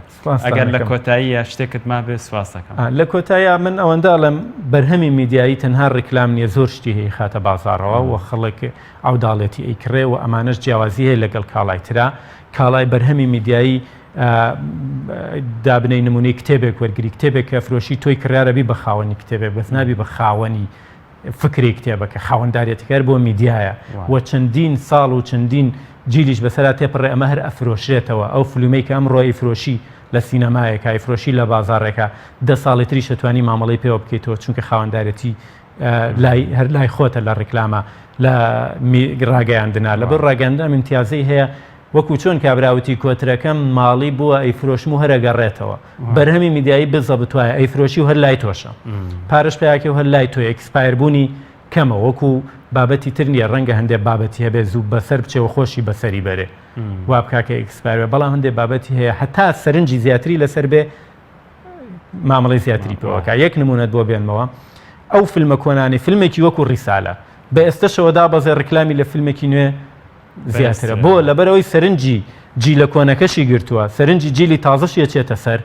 ئەگەر لە کۆتاییە شتێکت مابێ سواس دەکەم. لە کۆتاییا من ئەوەندە ئەڵێم بەرهەمی میدیایی تەنها ڕیکلام نییە زۆر شتی هەیە خاتە بازاڕەوە و خەڵک عەوداڵێتی ئەیکڕێ و ئەمانەش جیاوازی هەیە لەگەڵ کاڵای ترا کاڵای بەرهەمی میدیایی دابنەی نمونەی کتێبێک وەرگری کتێبێک کە فرۆشی تۆی کڕیارە بی بە خاوەنی کتێبێک بەس نابی بە خاوەنی فکری کتێبەکە خاوەندارێتیکە هەر بۆ میدیایە و چەندین ساڵ و چەندین جیلیش بەسەرا تێپەڕێ ئەمە هەر ئەفرۆشرێتەوە ئەو فلومەی کە ئەمڕۆ ئەیفرۆشی لە سینەمایەکا ئەیفرۆشی لە بازاڕێکا دە ساڵی تریش ئەتوانی مامەڵەی پێوە بکەیتەوە چونکە خاوەندارێتی لای هەر لای خۆتە لە ڕیکلامە لە ڕاگەیاندنا لەبەر ڕاگەیاندن ئەم ئیمتیازەی هەیە وەکو چۆن کابرا وتی کۆترەکەم ماڵی بووە ئەیفرۆشم و هەر ئەگەڕێتەوە بەرهەمی میدیایی بزەبت وایە ئەیفرۆشی و هەر لای تۆشە پارەش پیاکە و هەر لای تۆ expire بوونی کەمە وەکو بابەتی تر نییە ڕەنگە هەندێک بابەتی هەبێ زوو بەسەر بچێ و خۆشی بەسەری بەرێ وا بکا کە expire بێ بەڵام هەندێک بابەتی هەیە هەتا سەرنجی زیاتری لەسەر بێ مامەڵەی زیاتری پێوەکە یەک نمونەت بۆ بێنمەوە ئەو فیلمە کۆنانی فیلمێکی وەکو ڕیسالە بە ئێستەشەوە دابەزێ ڕیکلامی لە فیلمێکی نوێ زیاترە بۆ لەبەرەوەی سەرنجی جیلە کۆنەکەشی گرتووە سەرنجی جیلی تازەشی ئەچێتە سەر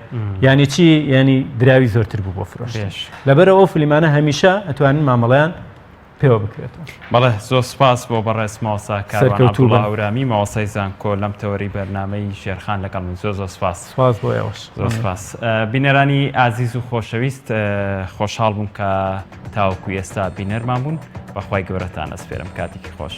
ینی چی ینی دراوی زۆرتر بوو بۆ فرۆشتن لەبەرەوە ئەو فلیمانە هەمیشە ئەتوانن مامەڵیان پێوە بکرێتەوە. بەڵێ زۆر سوپاس بۆ بەڕێز مامۆستا کاروان عەبدوڵا هەورامی مامۆستای زانکۆ لەم تەوەرەی بەرنامەی ژێرخان لەگەڵ من زۆر زۆر سوپاس. سوپاس بۆ ئێوەش. زۆر سوپاس. بینەرانی ئازیز و خۆشەویست خۆشحاڵ بووم کە تاوەکو ئێستا بینەرمان بوون بەخوای گەورەتان ئەسپێرم کاتێکی خۆش.